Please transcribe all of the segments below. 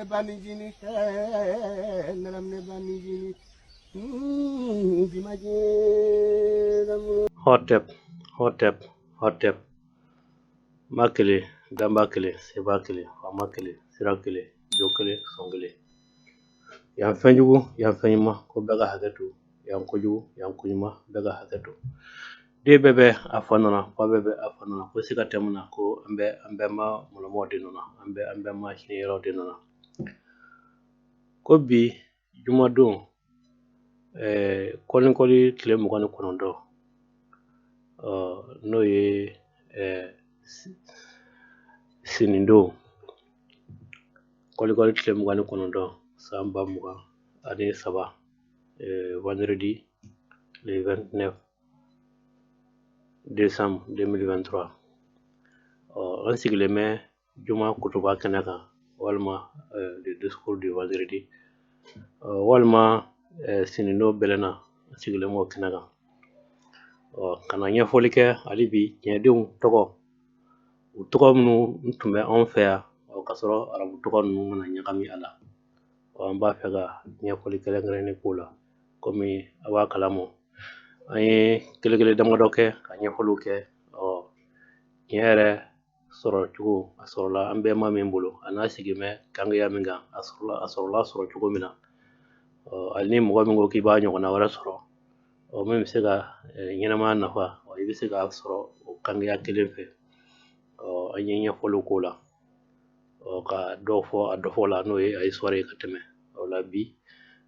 Ne banicinin ne banicinin Hotep, Hotep, Hotep. Ma kelen, danba kelen, seba kelen, faama kelen, sira kelen, jo kelen, sɔn kelen. Yan fɛnjugu, yan fɛn ɲuman, ko bɛɛ ka hakɛ to. Yan kojugu, yan koɲuman, bɛɛ ka hakɛ to. Den bɛɛ bɛ a fa nɔ na, fa bɛɛ bɛ a fa nɔ na. Ko siga tɛ mun na, ko an bɛ an bɛɛ ma mɔlɔmɔw de nɔ na, an bɛ an bɛɛ ma siɲɛyɔrɔ de nɔ na. Ko bi jumadon, kɔlikɔli tile 29, n'o ye sinidon, kɔlikɔli tile 29, san 2023, vendredi le 29 décembre 2023. An sigilen bɛ juma kutuba kɛnɛ kan, walima le discours du vendredi, walima sinidon bɛlɛnna, an sigilen b'o kɛnɛ kan. Ka na ɲɛfɔli kɛ hali bi tiɲɛdenw tɔgɔ, u tɔgɔ minnu tun bɛ anw fɛ yan, ka sɔrɔ arabu tɔgɔ ninnu mana ɲagami a la. An b'a fɛ ka ɲɛfɔli kɛrɛnkɛrɛnnen k'o la, komi a b'a kalama an ye kelen kelen damadɔ kɛ ka ɲɛfɔliw kɛ. Tiɲɛ yɛrɛ sɔrɔ cogo, a sɔrɔla an bɛɛ ma min bolo, a n'a sigi bɛ kangeya min kan, a sɔrɔla sɔrɔ cogo min na. Hali ni mɔgɔ min ko k'i b'a ɲɔgɔnna wɛrɛ sɔrɔ, min bɛ se ka ɲɛnamaya nafa, i bɛ se k'a sɔrɔ o kangeya kelen fɛ. An ye ɲɛfɔliw k'o la, ka dɔw fɔ a dɔ fɔ la, n'o ye a histoire ye ka tɛmɛ. O la bi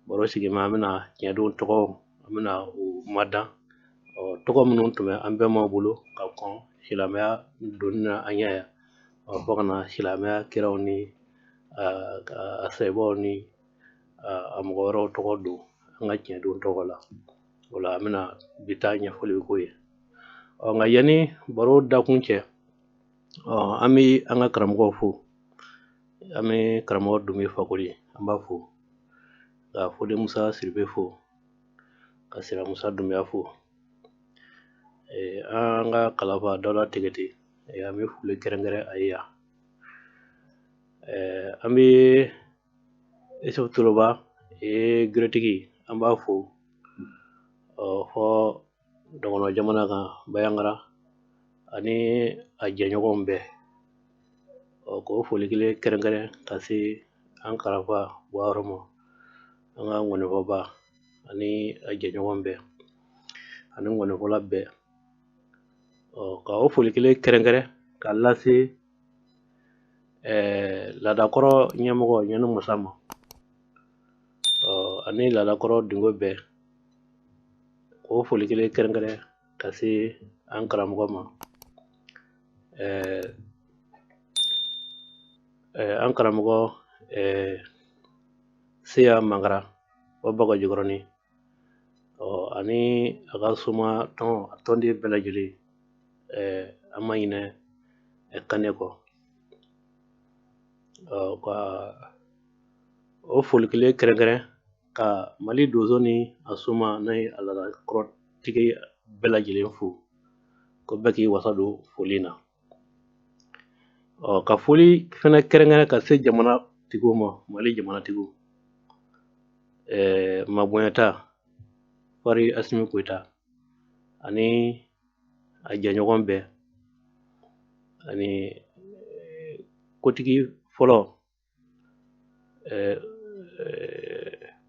baro sigi ma, an bɛna tiɲɛdenw tɔgɔ, an bɛna u madan, tɔgɔ minnu tun bɛ an bɛnbaw bolo ka kɔn silamɛya donni na an ɲɛ yan, fo ka na silamɛya kiraw ni a sɛbɛnw ni a mɔgɔ wɛrɛw tɔgɔ don an ka tiɲɛdenw tɔgɔ la. O la an bɛna bi ta ɲɛfɔli k'o ye. Nka yanni baro dakun cɛ, an bɛ an ka karamɔgɔw fo. An bɛ karamɔgɔ Dunbe Fakoli, an b'a fo, ka Fode Musa Siribe fo, ka Sira Musa Dunbiya fo, an ka kalafa Dawuda Tegete, an bɛ foli kɛrɛnkɛrɛn a ye yan. An bɛ Isufu Toloba, geretigi, an b'a fo fɔ dɔgɔnɔ jamana kan, Bayangara ani a jɛɲɔgɔnw bɛɛ. K'o foli kelen kɛrɛnkɛrɛn ka se an karafa Buwaro ma, an ka ŋɔnifɔba ani a jɛɲɔgɔn bɛɛ ani ŋɔnifɔla bɛɛ. Ka o foli kelen kɛrɛnkɛrɛn ka lase laadakɔrɔ ɲɛmɔgɔ Ɲani Musa ma, ani laadakɔrɔ dingo bɛɛ. K'o foli kelen kɛrɛnkɛrɛn ka se an karamɔgɔ ma, an karamɔgɔ Seya Mangara o Bagajikɔrɔni, ani a ka soma tɔn, a tɔnden bɛɛ lajɛlen, an ma ɲinɛ Kane kɔ. Ka o foli kelen kɛrɛnkɛrɛn ka Mali donso ni a soma n'a ye a laadakɔrɔtigi bɛɛ lajɛlen fo, ko bɛɛ k'i wasa don foli na. Ka foli fɛnɛ kɛrɛnkɛrɛn ka se jamana tigiw ma, Mali jamanatigiw, mabonyata Fari Asimi Goyita ani a jɛɲɔgɔn bɛɛ, ani kotigi fɔlɔ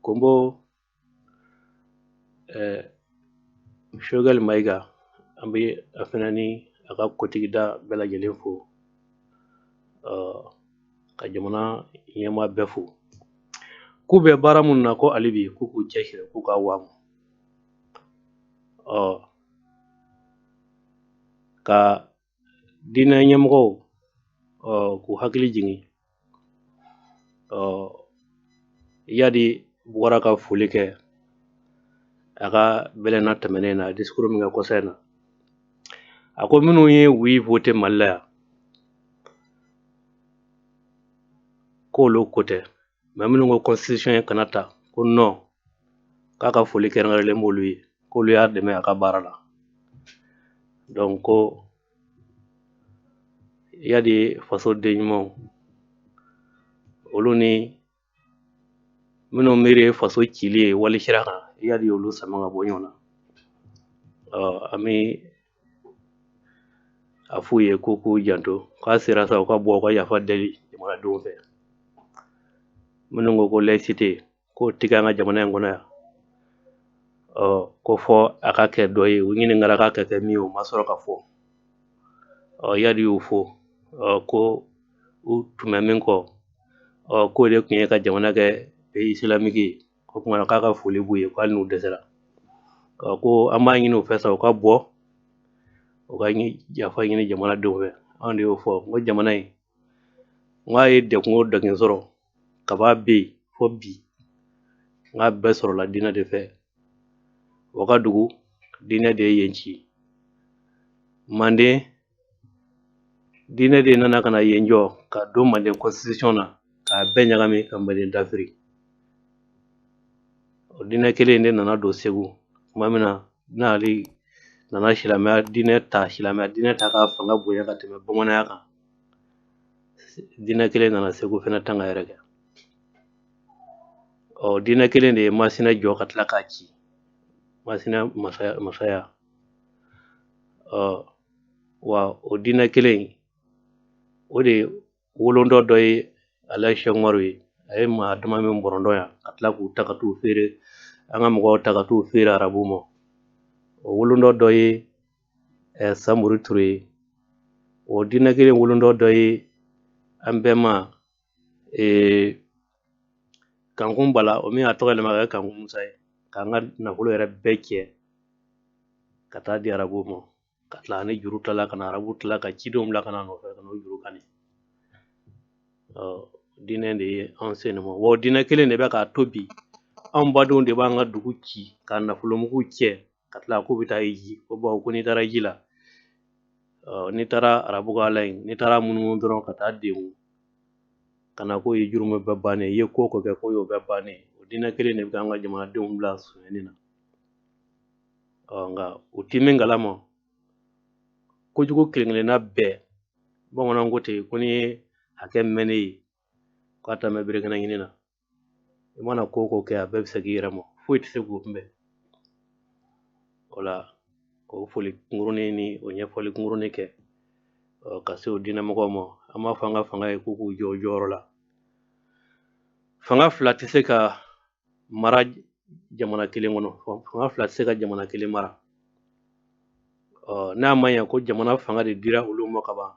Konbo Choguel Mayiga, an bɛ a fana ni a ka kotigida bɛɛ lajɛlen fo, ka jamana ɲɛmaa bɛɛ fo, k'u bɛ baara minnu na, ko hali bi k'u k'u cɛsiri, k'u ka waamu. Ka diinɛ ɲɛmɔgɔw k'u hakili jigin. Iyadi bɔra ka foli kɛ a ka bɛlɛnna tɛmɛnen na, discours min kɛ kɔsa in na, a ko minnu ye oui voté Mali la yan, k'olu ko tɛ, mais minnu ko constitution ye kana ta, ko non, k'a ka foli kɛrɛnkɛrɛnlen b'olu ye, k'olu y'a dɛmɛ a ka baara la. Donc ko Iyadi faso den ɲumanw, olu ni Minnu miiri ye faso cili ye wali sira kan, Iyad y'olu sama ka bɔ ɲɔgɔn na. An bɛ a f'u ye ko k'u janto, k'a sera sa u ka bɔ u ka yafa deli jamanadenw fɛ. Minnu ko ko laïcité k'o tɛ kɛ an ka jamana in kɔnɔ yan, ko fɔ a ka kɛ dɔ ye, u ɲininkara k'a ka kɛ min ye, o ma sɔrɔ ka fɔ. Iyad y'u fo ko u tun bɛ min kɔ, k'o de tun ye ka jamana kɛ pays islamique ye. O tuma na k'a ka foli b'u ye, ko hali n'u dɛsɛra, ko an b'a ɲini u fɛ sa u ka bɔ u ka yafa ɲini jamanadenw fɛ. Anw de y'o fɔ, n ko jamana in, n k'a ye degun o degun sɔrɔ kab'a bɛ yen fo bi, n k'a bɛɛ sɔrɔla diinɛ de fɛ. Wagadugu diinɛ de ye yen ci, Manden diinɛ de nana ka na yen jɔ ka don Manden constitution na k'a bɛɛ ɲagami ka Manden dafiri. O diinɛ kelen de nana don Segu tuma min na, n'ale nana silamɛya diinɛ ta, silamɛya diinɛ ta k'a fanga bonya ka tɛmɛ bamananya kan. Diinɛ kelen nana Segu fana tan ka yɛrɛ kɛ. Ɔ diinɛ kelen de ye Masina jɔ ka tila k'a ci, Masina masaya. Ɔ wa o diinɛ kelen o de wolondɔ dɔ ye Alaji Sɛki Umaru ye. A ye maa dama min bɔrɔntɔ yan ka tila k'u ta ka t'u feere, an ka mɔgɔw ta ka t'u feere arabu ma. O wolondɔ dɔ ye Samori Ture ye. O diinɛ kelen wolondɔ dɔ ye an bɛnma Kankun Bala, o min y'a tɔgɔ yɛlɛma ka kɛ Kankun Musa ye, k'an ka nafolo yɛrɛ bɛɛ cɛ ka taa di arabuw ma, ka tila ani juru tilala ka na, arabu tila ka cidenw bila ka na nɔfɛ ka n'o juru kani. Diinɛ de ye anw se nin ma. Wa o diinɛ kelen de bɛ k'a to bi anw badenw de b'an ka dugu ci ka nafolomugu cɛ ka tila k'u bɛ taa ji, ko bawo ko n'i taara ji la, n'i taara arabu ka ala in, n'i taara munumunu dɔrɔn ka taa denw ka na, k'o ye jurumu bɛɛ bannen i ye, ko o ko kɛ k'o y'o bɛɛ bannen. O diinɛ kelen de bɛ k'an ka jamanadenw bila sonyɛni na. Nka u ti min kalama, kojugu kelen kelenna bɛɛ, bamananw ko ten ko n'i ye hakɛ mɛnnen ye k'a ta mɛn berekɛnɛ ɲini na, i mana ko o ko kɛ a bɛɛ bɛ segin i yɛrɛ ma, foyi tɛ se k'o kunbɛn. O la k'o foli kunkurunin ni o ɲɛfɔli kunkurunin kɛ ka se o diinɛmɔgɔw ma. An b'a fɔ an ka fanga ye k'u k'u jɔ u jɔyɔrɔ la. Fanga fila tɛ se ka mara jamana kelen kɔnɔ, fanga fila tɛ se ka jamana kelen mara. N'a ma ɲɛ ko jamana fanga de dira olu ma ka ban,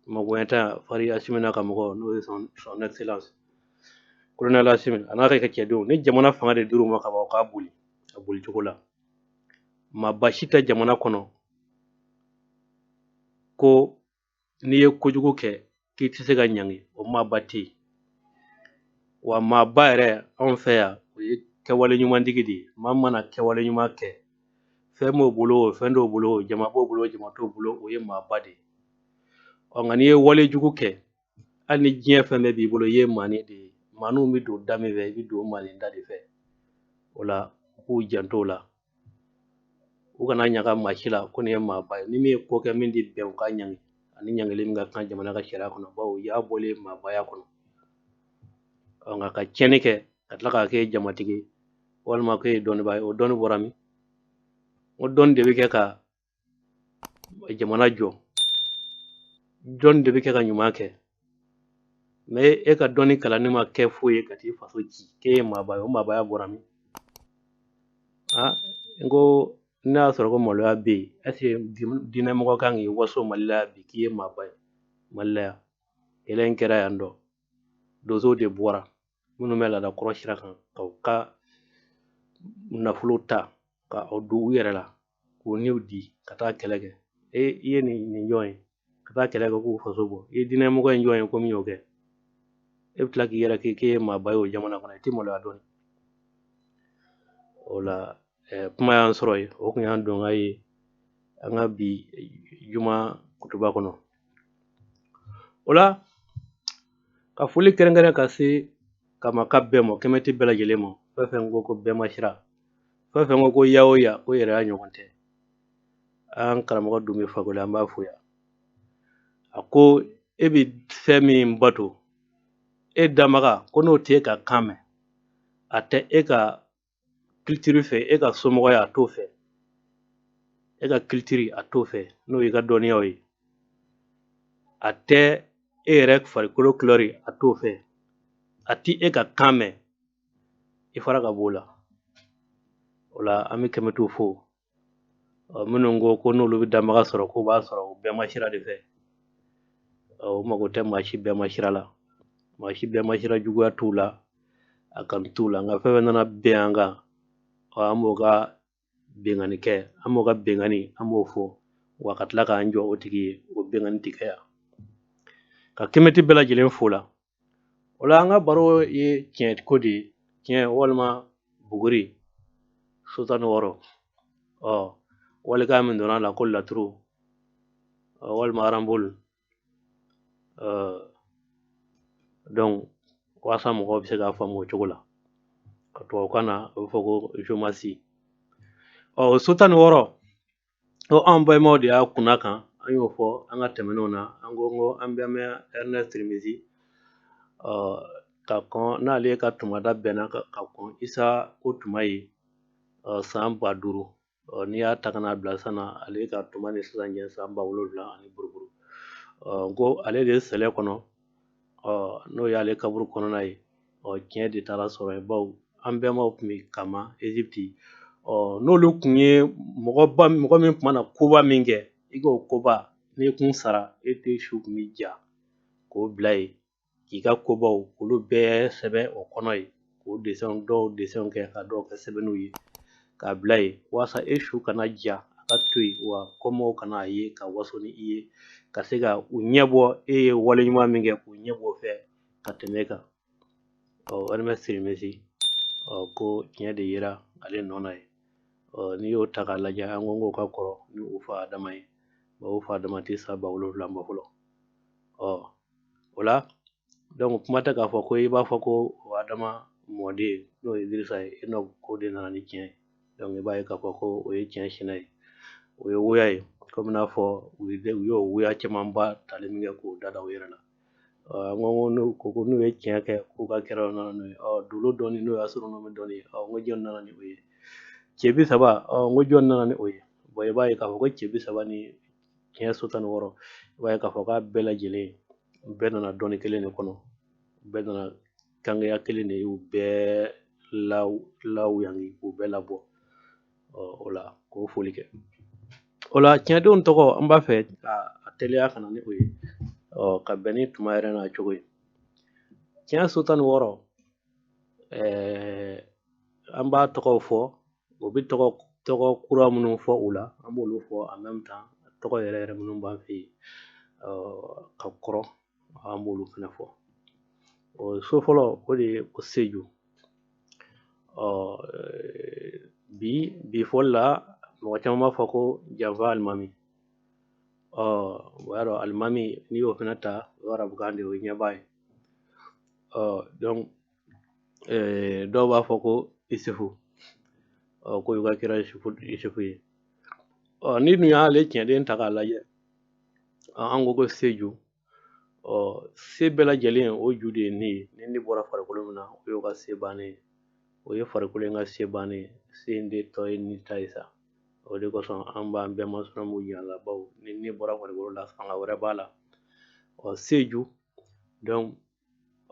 magoɲɛta fari Asimi n'a ka mɔgɔ, n'o ye son excellence colonel Asimi a n'a ka cɛdenw, ni jamana fanga de dir'u ma ka ban, u k'a boli a boli cogo la. Maaba si tɛ jamana kɔnɔ ko n'i ye kojugu kɛ k'i tɛ se ka ɲangi, o maaba tɛ yen. Wa maaba yɛrɛ anw fɛ yan, o ye kɛwale ɲumantigi de ye. Maa mana kɛwale ɲuman kɛ, fɛn b'o bolo o, fɛn t'o bolo o, jama b'o bolo o, jama t'o bolo, o ye maaba de ye. Ɔ nka n'i ye wale jugu kɛ, hali ni diɲɛ fɛn bɛɛ b'i bolo, i ye maanin de ye. Maaninw bɛ don da min fɛ, i bɛ don maanin da de fɛ. O la u k'u janto o la, u kana ɲaga maa si la ko nin ye maaba ye. Ni min ye ko kɛ min tɛ bɛn, u k'a ɲangi ani ɲangili min ka kan jamana ka sariya kɔnɔ, bawo u y'a bɔlen maabaya kɔnɔ. Ɔ nka ka tiɲɛni kɛ ka tila k'a kɛ jamatigi walima k'e ye dɔnnibaa ye, o dɔnni bɔra min? O dɔnni de bɛ kɛ ka jamana jɔ, dɔnni de bɛ kɛ ka ɲuman kɛ. Mais e ka dɔnni kalanni ma kɛ foyi ye ka t'i faso ci k'e ye maaba ye, o maabaya bɔra min? N ko n'a y'a sɔrɔ ko maloya bɛ yen, est ce que diinɛmɔgɔ kan k'i waso Mali la bi k'i ye maaba ye Mali la yan? Kɛlɛ in kɛra yan dɔ, donsow de bɔra minnu bɛ laada kɔrɔ sira kan ka u ka nafolo ta ka o don u yɛrɛ la k'u niw di ka taa kɛlɛ kɛ. E i ye nin jɔn ye ka taa kɛlɛ kɛ k'u faso bɔ? I ye diinɛmɔgɔ in jɔn ye ko min y'o kɛ? E bɛ tila k'i yɛrɛ kɛ k'e ye maaba ye o jamana kɔnɔ, i tɛ maloya dɔɔni? O la kuma y'an sɔrɔ yen. O kun y'an donkan ye an ka bi juma kutuba kɔnɔ. O la ka foli kɛrɛnkɛrɛn ka se kamaka bɛɛ ma, kɛmɛti bɛɛ lajɛlen ma, fɛn fɛn ko ko bɛɛ ma sira, fɛn fɛn ko ko ya o ya ko yɛrɛya ɲɔgɔn tɛ. An karamɔgɔ Dunbe Fakoli, an b'a fo yan. A ko e bɛ fɛn min bato, E danbaga ko n'o tɛ e ka kan mɛn, a tɛ e ka culture fɛ, e ka somɔgɔya a t'o fɛ, e ka culture a t'o fɛ, n'o y'i ka dɔnniyaw ye, a tɛ e yɛrɛ farikolo couleur a t'o fɛ, a ti e ka kan mɛn, i fara ka b'o la. O la an bɛ kɛmɛtiw fo. Minnu ko ko n'olu bɛ danbaga sɔrɔ k'u b'a sɔrɔ u bɛnba sira de fɛ, o mago tɛ maa si bɛnba sira la, maa si bɛnba sira juguya t'u la, a kanu t'u la. Nka fɛn fɛn nana bɛn an kan, an b'o ka binkanni kɛ, an b'o ka binkanni an b'o fɔ, wa ka tila k'an jɔ o tigi ye, o binkanni tɛ kɛ yan. Ka kɛmɛti bɛɛ lajɛlen fo la. O la an ka baro ye tiɲɛ ko de ye, tiɲɛ walima buguri so 16. Walikan min donna a la ko laturu walima aranboli, donc walasa mɔgɔw bɛ se k'a faamu o cogo la. Ka tubabukan na a bɛ fɔ ko géomancie. O so 16, o anw balimaw de y'a kunna kan, an y'o fɔ an ka tɛmɛnenw na. An ko an bɛ Ernest Tirimisi ka kɔn n'ale ka tumada bɛnna ka kɔn Isa ko tuma ye san 5000. N'i y'a ta ka n'a bila sisan na, ale ka tuma ni sisan cɛ san 7000 ani buruburu. Ko ale de ye sɛlɛ kɔnɔ, n'o y'ale kaburu kɔnɔna ye, tiɲɛ de taara sɔrɔ yen, bawo an bɛnbaw tun bɛ Kama Egypte. N'olu tun ye mɔgɔba, mɔgɔ min tun mana koba min kɛ, i k'o koba n'i kun sara, e tɛ su tun bɛ ja k'o bila yen, k'i ka kobaw k'olu bɛɛ sɛbɛn o kɔnɔ yen, k'o dessin dɔw dessin kɛ ka dɔw kɛ sɛbɛnniw ye k'a bila yen, walasa e su kana ja, a ka to yen, wa kɔmɔw kana a ye ka waso ni i ye, ka se ka u ɲɛbɔ e ye wale ɲuman min kɛ, k'u ɲɛbɔ o fɛ ka tɛmɛ e kan. Ernest Tirimisi ko tiɲɛ de yera ale nɔ na ye. N'i y'o ta k'a lajɛ, an ko k'o ka kɔrɔ ni u fa Adama ye, u fa Adama tɛ san 7000 bɔ fɔlɔ. O la donc kuma tɛ k'a fɔ ko i b'a fɔ ko o Adama mɔden n'o ye Idirisa ye, Enoch ko de nana ni tiɲɛ ye. Donc i b'a ye k'a fɔ ko o ye tiɲɛ sinɛ ye, o ye woya ye, komi n'a fɔ u y'o woya camanba tali min kɛ k'o da u yɛrɛ la. An ko n'u ko n'u ye tiɲɛ kɛ k'u ka kɛra nana n'o ye, dolo dɔɔni n'o y'a astronomie dɔɔni, n ko jɔn nana ni o ye? Cɛ 30, n ko jɔn nana ni o ye? Bon, i b'a ye k'a fɔ ko cɛ 30 ni tiɲɛ so 16, i b'a ye k'a fɔ k'a bɛɛ lajɛlen bɛɛ nana dɔnni kelen de kɔnɔ, bɛɛ nana kangeya kelen de y'u bɛɛ lawuyangi k'u bɛɛ labɔ. O la k'o foli kɛ. O la tiɲɛdenw tɔgɔ an b'a fɛ ka teliya ka na ni o ye, ka bɛn ni tuma yɛrɛ n'a cogo ye. Tiɲɛ so 16, an b'a tɔgɔw fɔ, o bɛ tɔgɔ kura minnu fɔ u la, an b'olu fɔ en même temps tɔgɔ yɛrɛ yɛrɛ minnu b'an fɛ yen ka kɔrɔ, an b'olu fana fɔ. O so fɔlɔ o de ye ko Seju. Bi fɔli la mɔgɔ caman b'a fɔ ko janfa alimami. O y'a dɔn alimami n'i y'o fana ta, o ye arabukan de ye, o ye ɲɛbaa ye. Donc dɔw b'a fɔ ko Isufu, ko y'u ka kira Isufu ye. Ni dun y'ale tiɲɛden ta k'a lajɛ, an ko ko Seju, se bɛɛ lajɛlen o ju de ye ni ye. Ni ni bɔra farikolo min na, o y'o ka se bannen ye, o ye farikolo in ka se bannen ye, se in de tɔ ye ni ta ye sa. O de kosɔn an b'an bɛɛ masɔrɔ jira la, bawo ni ni bɔra farikolo la, fanga wɛrɛ b'a la. Seju donc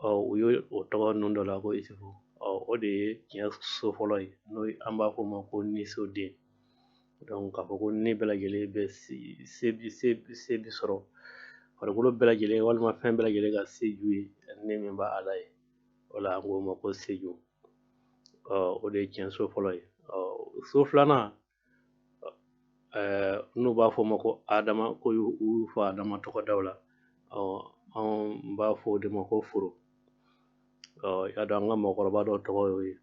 u ye o tɔgɔ ninnu dɔ la ko Isufu. O de ye tiɲɛ so fɔlɔ ye, n'o ye an b'a fɔ o ma ko nisoden. Donc k'a fɔ ko ni bɛɛ lajɛlen bɛ se bi sɔrɔ farikolo bɛɛ lajɛlen walima fɛn bɛɛ lajɛlen ka se ju ye ni min b'a la ye, o la an k'o ma ko Seju. O de ye tiɲɛ so fɔlɔ ye. So filanan, n'u b'a fɔ o ma ko Adama, ko u y'u fa Adama tɔgɔ da o la, anw b'a fɔ o de ma ko foro. I y'a dɔn an ka mɔgɔkɔrɔba dɔw tɔgɔ y'o ye.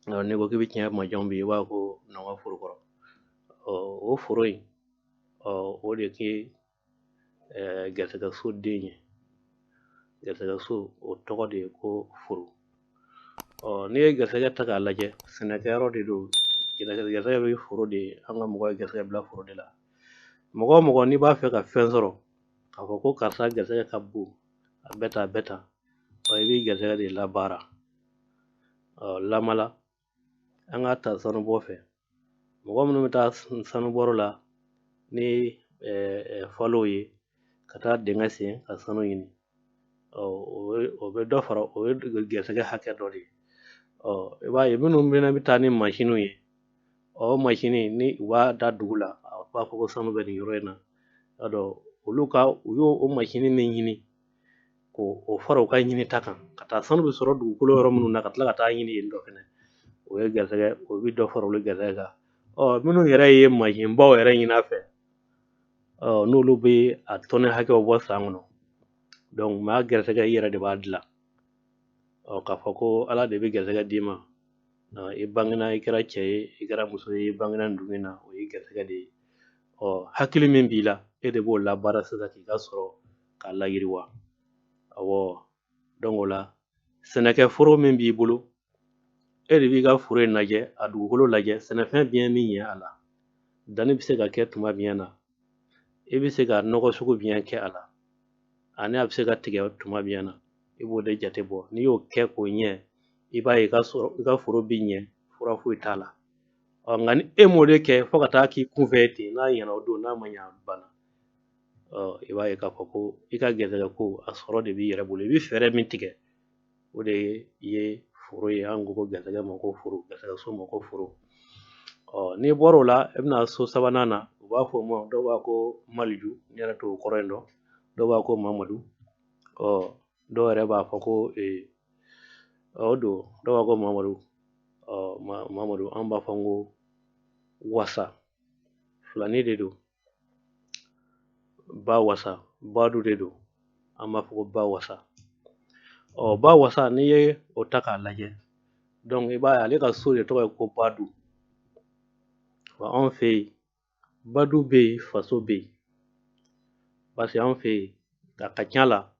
N'i ko k'i bɛ tiɲɛ majamu bi, i b'a ko nɔgɔ foro kɔrɔ. O foro in, o de ke garisɛgɛ so den ye. Garisɛgɛ so o tɔgɔ de ye ko foro. N'i ye garisɛgɛ ta k'a lajɛ, sɛnɛkɛyɔrɔ de don. Garisɛgɛ bɛ foro de ye, an ka mɔgɔ ye garisɛgɛ bila foro de la. Mɔgɔ o mɔgɔ n'i b'a fɛ ka fɛn sɔrɔ, k'a fɔ ko karisa garisɛgɛ ka bon, a bɛɛ tan a bɛɛ tan, I b'i garisɛgɛ de labaara. Lamala an k'a ta sanubɔ fɛ, mɔgɔ minnu bɛ taa sanubɔyɔrɔ la ni falow ye ka taa dingɛ sen ka sanu ɲini, o bɛ dɔ fara, o ye garisɛgɛ hakɛ dɔ de ye. I b'a ye minnu fana bɛ taa ni masiniw ye, o masini ni u b'a da dugu la, a b'a fɔ ko sanu bɛ nin yɔrɔ in na, y'a dɔn olu ka u y'o o masini min ɲini k'o fara u ka ɲinita kan, ka taa sanu bɛ sɔrɔ dugukolo yɔrɔ minnu na, ka tila ka taa ɲini yen dɔ fɛnɛ, o ye garisɛgɛ, o bɛ dɔ fara olu garisɛgɛ kan. Minnu yɛrɛ ye masinbaw yɛrɛ ɲini a fɛ, n'olu bɛ a tɔni hakɛw bɔ san kɔnɔ, donc maa garisɛgɛ i yɛrɛ de b'a dilan. K'a fɔ ko Ala de bɛ garisɛgɛ d'i ma, i bangena, i kɛra cɛ ye, i kɛra muso ye, i bangena nin dugu in na, o ye garisɛgɛ de ye. Hakili min b'i la, e de b'o labaara sisan k'i ka sɔrɔ k'a layiriwa. Awɔ, donc o la sɛnɛkɛ foro min b'i bolo, e de b'i ka foro in lajɛ, a dugukolo lajɛ, sɛnɛfɛn biyɛn min ɲɛ a la, danni bɛ se ka kɛ tuma biyɛn na, i bɛ se ka nɔgɔ sugu biyɛn kɛ a la, ani a bɛ se ka tigɛ tuma biyɛn na, i b'o de jate bɔ. N'i y'o kɛ k'o ɲɛ, i b'a ye i ka sɔrɔ, i ka foro bi ɲɛ, fura foyi t'a la. Nka ni e m'o de kɛ fo ka taa k'i kunfɛ ten, n'a ɲɛna o don, n'a ma ɲɛ a banna, i b'a ye k'a fɔ ko i ka garisɛgɛ ko a sɔrɔ de b'i yɛrɛ bolo. I bɛ fɛɛrɛ min tigɛ, o de ye foro ye. An ko ko garisɛgɛ ma ko foro, garisɛgɛ so ma ko foro. N'i bɔra o la, i bɛna so sabanan na, u b'a fɔ o ma, dɔw b'a ko Maliju, ne yɛrɛ t'o kɔrɔ in dɔn, dɔw b'a ko Mamadu, dɔw yɛrɛ b'a fɔ ko o don, dɔw b'a ko Mamadu, Mamadu, an b'a fɔ ko wasa, filani de don, ba wasa, badu de don, an b'a fɔ ko ba wasa. Ba wasa, n'i ye o ta k'a lajɛ, donc i b'a ye ale ka so de tɔgɔ ye ko badu. Wa anw fɛ yen, badu bɛ yen, faso bɛ yen, parce que anw fɛ yen a ka ca la,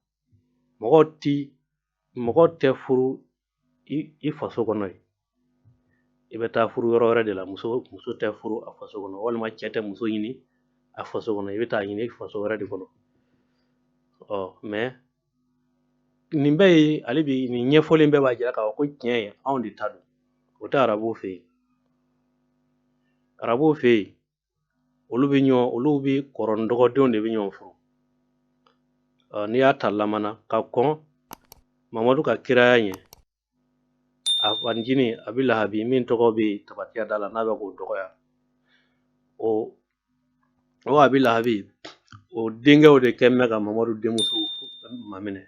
mɔgɔ tɛ furu i faso kɔnɔ yen, i bɛ taa furu yɔrɔ wɛrɛ de la. Muso tɛ furu a faso kɔnɔ, walima cɛ tɛ muso ɲini a faso kɔnɔ, i bɛ taa ɲini faso wɛrɛ de kɔnɔ. Mais nin bɛɛ ye, ale bi nin ɲɛfɔlen bɛɛ b'a jira k'a fɔ ko tiɲɛ ye anw de ta don, o tɛ arabuw fɛ yen. Arabuw fɛ yen, olu bɛ ɲɔgɔn, olu bɛ kɔrɔ ni dɔgɔdenw de bɛ ɲɔgɔn furu. N'i y'a ta lamana ka kɔn Mamadu ka kiraya ɲɛ, a fancinin Abi Lahabi min tɔgɔ bɛ tabatiya da la, n'a bɛ k'o dɔgɔya, o Abi Lahabi o denkɛw de kɛn bɛ ka Mamadu denmuso maminɛ.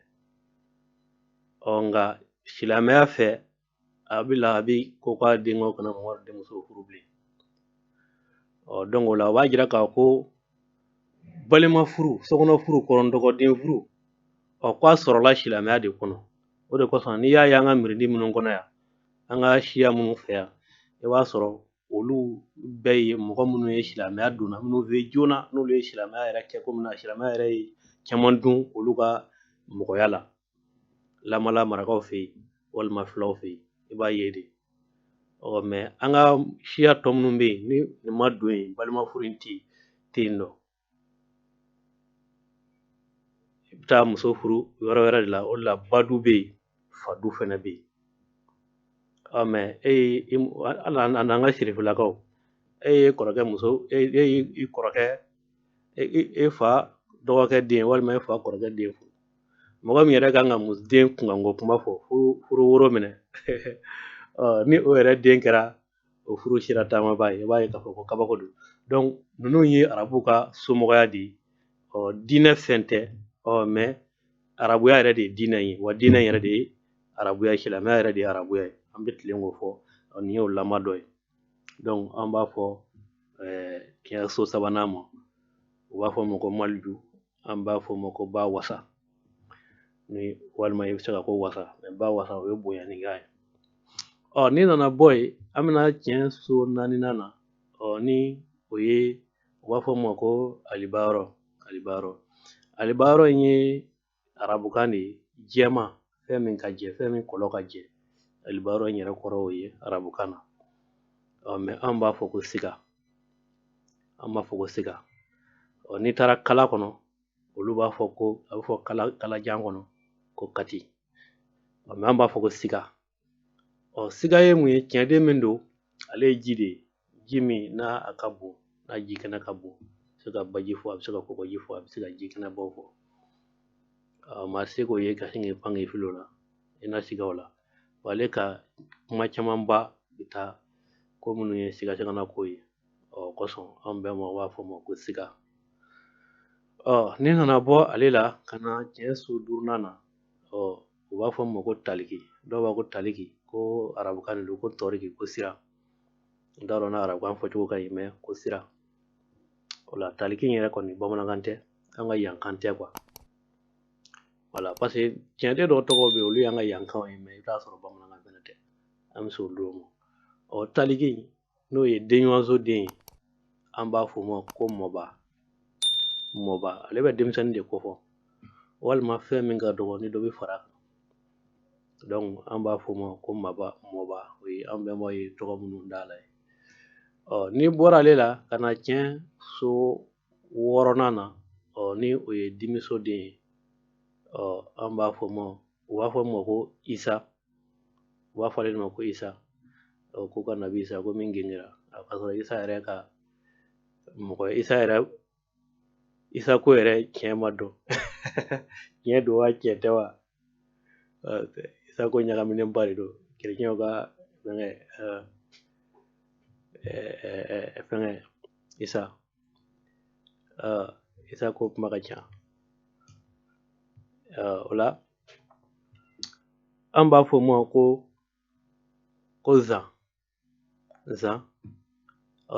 Nka silamɛya fɛ, Abi Lahabi ko k'a denkɛw kana Mamadu denmuso furu bilen. Donc o la o b'a jira k'a ko balima furu, sokɔnɔ furu, kɔrɔ dɔgɔden furu, k'a sɔrɔla silamɛya de kɔnɔ. O de kosɔn n'i y'a ye an ka mirindi minnu kɔnɔ yan, an ka siya minnu fɛ yan, i b'a sɔrɔ olu bɛɛ ye mɔgɔ minnu ye silamɛya donna minnu fɛ joona, n'olu ye silamɛya yɛrɛ kɛ komi na silamɛya yɛrɛ ye caman dun olu ka mɔgɔya la, lamala marakaw fɛ yen walima filaw fɛ yen, i b'a ye de. Mais an ka siya tɔ minnu bɛ yen ni nin ma don yen, balima furu in tɛ yen nɔ. I bɛ taa muso furu yɔrɔ wɛrɛ de la, o de la badu bɛ yen, fadu fɛnɛ bɛ yen. Mais e ye, hali an ka sirifilakaw, e ye kɔrɔkɛ muso, e ye i kɔrɔkɛ, e fa dɔgɔkɛ den walima e fa kɔrɔkɛ den furu, mɔgɔ min yɛrɛ kan ka den kunkanko kuma fɔ, furu woro minɛ, ni o yɛrɛ den kɛra o furu sira taamaba ye, i b'a ye k'a fɔ ko kabako don. Donc ninnu ye arabuw ka somɔgɔya de ye. Diinɛ fɛn tɛ, mais arabuya yɛrɛ de ye diinɛ ye, wa diinɛ yɛrɛ de ye arabuya ye, silamɛya yɛrɛ de ye arabuya ye. An bɛ tilen k'o fɔ, nin y'o lama dɔ ye. Donc an b'a fɔ tiɲɛ so sabanan ma, u b'a fɔ ma ko maliju, an b'a fɔ ma ko ba wasa, ni walima i bɛ se ka ko wasa, mais ba wasa o ye bonyanikan ye. N'i nana bɔ yen, an bɛna tiɲɛ so naaninan na, ni o ye u b'a fɔ ma ko alibayɔrɔ. Alibayɔrɔ, alibayɔrɔ in ye arabukan de ye, jɛma, fɛn min ka jɛ, fɛn min kɔlɔ ka jɛ. Alibayɔrɔ in yɛrɛ kɔrɔ o ye arabukan na. Mais an b'a fɔ ko siga, an b'a fɔ ko siga. N'i taara kala kɔnɔ, olu b'a fɔ ko, a bɛ fɔ kala, kalajan kɔnɔ ko kati. Mɛ an b'a fɔ ko siga. Siga ye mun ye? Tiɲɛden min don, ale ye ji de ye, ji min n'a a ka bon, n'a ji kɛnɛ ka bon. A bɛ se ka baji fɔ, a bɛ se ka kɔgɔji fɔ, a bɛ se ka ji kɛnɛbaw fɔ. Maa tɛ se k'o ye ka sin k'i pan k'i fili o la, i na siga o la. Ale ka kuma camanba bɛ taa ko minnu ye sigasigana ko ye. O kosɔn an bɛɛ ma b'a fɔ ma ko siga. Ni nana bɔ ale la ka na tiɲɛ so duurunan na, u b'a fɔ ma ko taliki. Dɔw b'a ko taliki, ko arabukan de don, ko tɔriki, ko sira. N t'a dɔn n'a arabukan fɔcogo ka ɲi, mɛ ko sira. O la taliki in yɛrɛ kɔni bamanankan tɛ, an ka yankan tɛ kuwa. Wala, parce que tiɲɛden dɔw tɔgɔ bɛ yen, olu y'an ka yankanw ye, mɛ i bɛ t'a sɔrɔ bamanankan fɛnɛ tɛ. An bɛ se olu ma. Taliki n'o ye denɲɔgɔnso den ye, an b'a fɔ o ma ko mɔba. Mɔba, ale bɛ denmisɛnnin de kofɔ, walima fɛn min ka dɔgɔ ni dɔ bɛ fara a kan. Donc an b'a fɔ o ma ko maba, mɔba. O ye an bɛnbaw ye tɔgɔ minnu d'a la ye. N'i bɔra ale la ka na tiɲɛ so wɔɔrɔnan na, ni o ye dimiso den ye, an b'a fɔ ma, u b'a fɔ ma ko Isa. U b'a fɔ ale de ma ko Isa. Ko ka nabi Isa, ko min gengera. A ka sɔrɔ Isa yɛrɛ ka mɔgɔ, Isa yɛrɛ, Isa ko yɛrɛ tiɲɛ ma dɔn. Tiɲɛ don wa, tiɲɛ tɛ wa? Isa ko ɲagaminenba de don. Kerecɛnw ka fɛngɛ, fɛngɛ Isa. Isa ko kuma ka ca. O la an b'a fɔ o ma ko zan. Zan,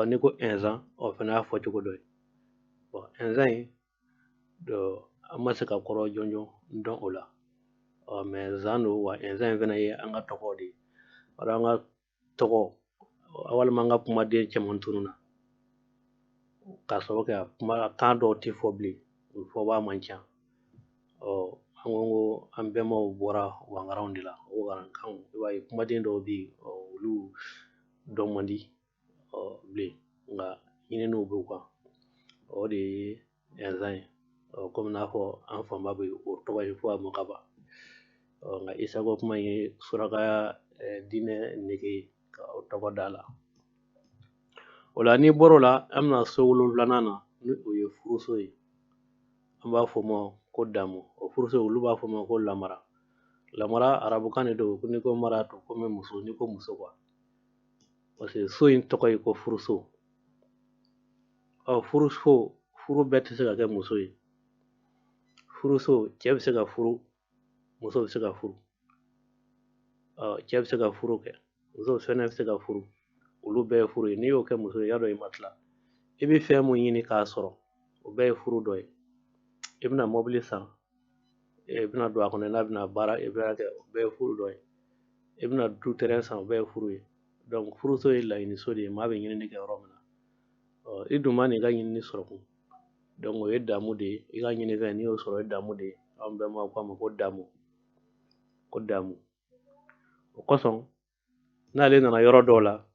n'i ko ɛnzan, o fana y'a fɔcogo dɔ ye. Ɛnzan in an ma se ka kɔrɔ jɔnjɔn dɔn o la. Mɛ zan don wa, ɛnzan in fana ye an ka tɔgɔ de ye. Wala an ka tɔgɔ walima an ka kumaden caman tununna k'a sababu kɛ kuma kan dɔw tɛ fɔ bilen, o fɔbaa man ca. An ko an bɛnbaw bɔra wangaraw de la. O wangarankanw, i b'a ye kumaden dɔw bɛ yen, olu dɔn man di bilen, nka ɲininiw b'u kan. O de ye ɛnzan ye. Komi n'a fɔ an fanba bɛ o tɔgɔ in fɔ a ma ka ban. Nka Isa ko kuma ye surakaya diinɛ nege ka o tɔgɔ d'a la. O la n'i bɔr'o la, an bɛna so wolonfilanan na, ni o ye furuso ye. An b'a fɔ o ma ko damu. O furuso, olu b'a fɔ o ma ko lamara. Lamara arabukan de don. N'i ko mara to komi muso, n'i ko muso kuwa. Parce que so in tɔgɔ ye ko furuso. Furuso, furu bɛɛ tɛ se ka kɛ muso ye. Furuso, cɛ bɛ se ka furu, muso bɛ se ka furu. Cɛ bɛ se ka furu kɛ, muso fɛnɛ bɛ se ka furu. Olu bɛɛ ye furu ye. N'i y'o kɛ muso ye, y'a dɔn i ma tila. I bɛ fɛn mun ɲini k'a sɔrɔ, o bɛɛ ye furu dɔ ye. I bɛna mɔbili san, i bɛna don a kɔnɔ, n'a bɛna baara, i bɛna kɛ, o bɛɛ ye furu dɔ ye. I bɛna du tɛrɛn san, o bɛɛ ye furu ye. Donc furuso ye laɲiniso de ye, maa bɛ ɲinini kɛ yɔrɔ min na. I dun ma n'i ka ɲinini sɔrɔ kun. Donc o ye damu de ye. I ka ɲinifɛn, n'i y'o sɔrɔ, o ye damu de ye. An bɛnbaw k'a ma ko damu, ko damu. O kosɔn n'ale nana yɔrɔ dɔw la,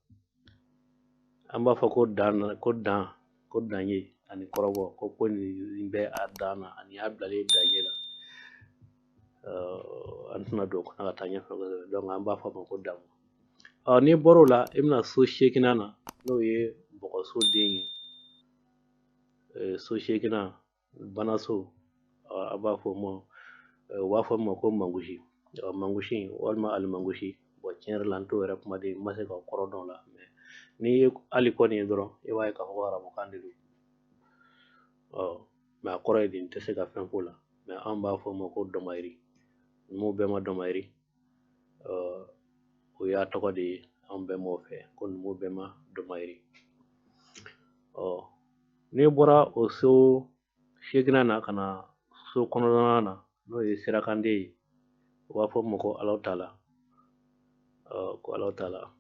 an b'a fɔ ko dan, ko dan, ko dan ye ani kɔrɔbɔ, ko nin bɛ a dan na, ani y'a bilalen dan ye la. An tɛna don o kɔnɔ ka taa ɲɛfɛ kosɛbɛ. Donc an b'a fɔ a ma ko damu. N'i bɔr'o la, i bɛna so seeginan na, n'o ye bɔgɔso den ye. So seeginan, banaso, a b'a fɔ o ma, u b'a fɔ o ma ko mangosi. Mangosi walima alimangosi. Tiɲɛ yɛrɛ la n t'o yɛrɛ kumaden, n ma se ka kɔrɔ dɔn o la. Mɛ n'i ye hali kɔni ye dɔrɔn, i b'a ye k'a fɔ ko arabukan de don. Mɛ a kɔrɔ ye di, n tɛ se ka fɛn f'o la. Mɛ an b'a fɔ o ma ko dɔmayiri. Numuw bɛɛ ma dɔmayiri, o y'a tɔgɔ de ye an bɛnbaw fɛ, ko numuw bɛɛ ma dɔmayiri. N'i bɔra o so seeginan na ka na so kɔnɔntɔnnan na, n'o ye sirakanden ye, u b'a fɔ o ma ko Alahu Taala. Ko Alahu Taala.